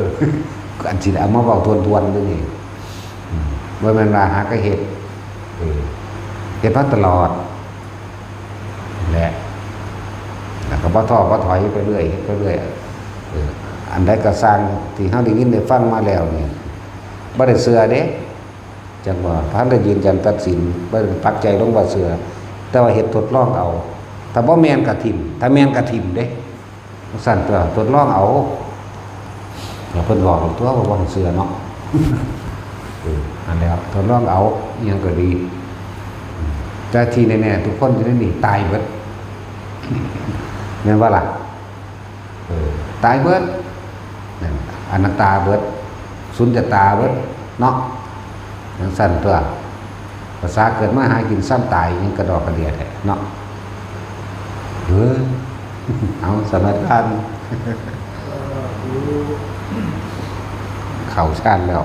อันสิเอามาเว้าทวนๆ เด้อนี่ อืม บ่แม่นว่าหาก็เฮ็ด เออ เฮ็ดมาตลอด แหละ แล้วก็บ่ท้อบ่ถอยไปเรื่อย เฮ็ดไปเรื่อย เออ อันใดก็ซ่างที่เฮาได้ยินได้ฟังมาแล้วนี่ บ่ได้เชื่อเด้ จังว่า บ่ทันได้ยืนยันตัดสิน บ่ได้ปักใจลงว่าเชื่อ แต่ว่าเฮ็ดทดลองเอา ถ้าบ่แม่นก็ถิ่ม ถ้าแม่นก็ถิ่มเด้ จังซั่นตั๊ว ทดลองเอา แล้วเพิ่นบอกตั๊วว่าบ่ให้เชื่อเนาะ เออ อันแล้ว ทดลองเอา อิหยังก็ดี แต่ที่แน่ๆ ทุกคนอยู่ในนี่ตายเบิด แม่นบ่ล่ะ เออ ตายเบิด นั่น อนัตตาเบิด สุญญตาเบิด เนาะ จังซั่นตั๊ว ภาษาเกิดมาหากินซ้ำตาย ยังกระดอกกระเดียแท้เนาะ เออ เอา สำหรับการ เข้าฌานแล้ว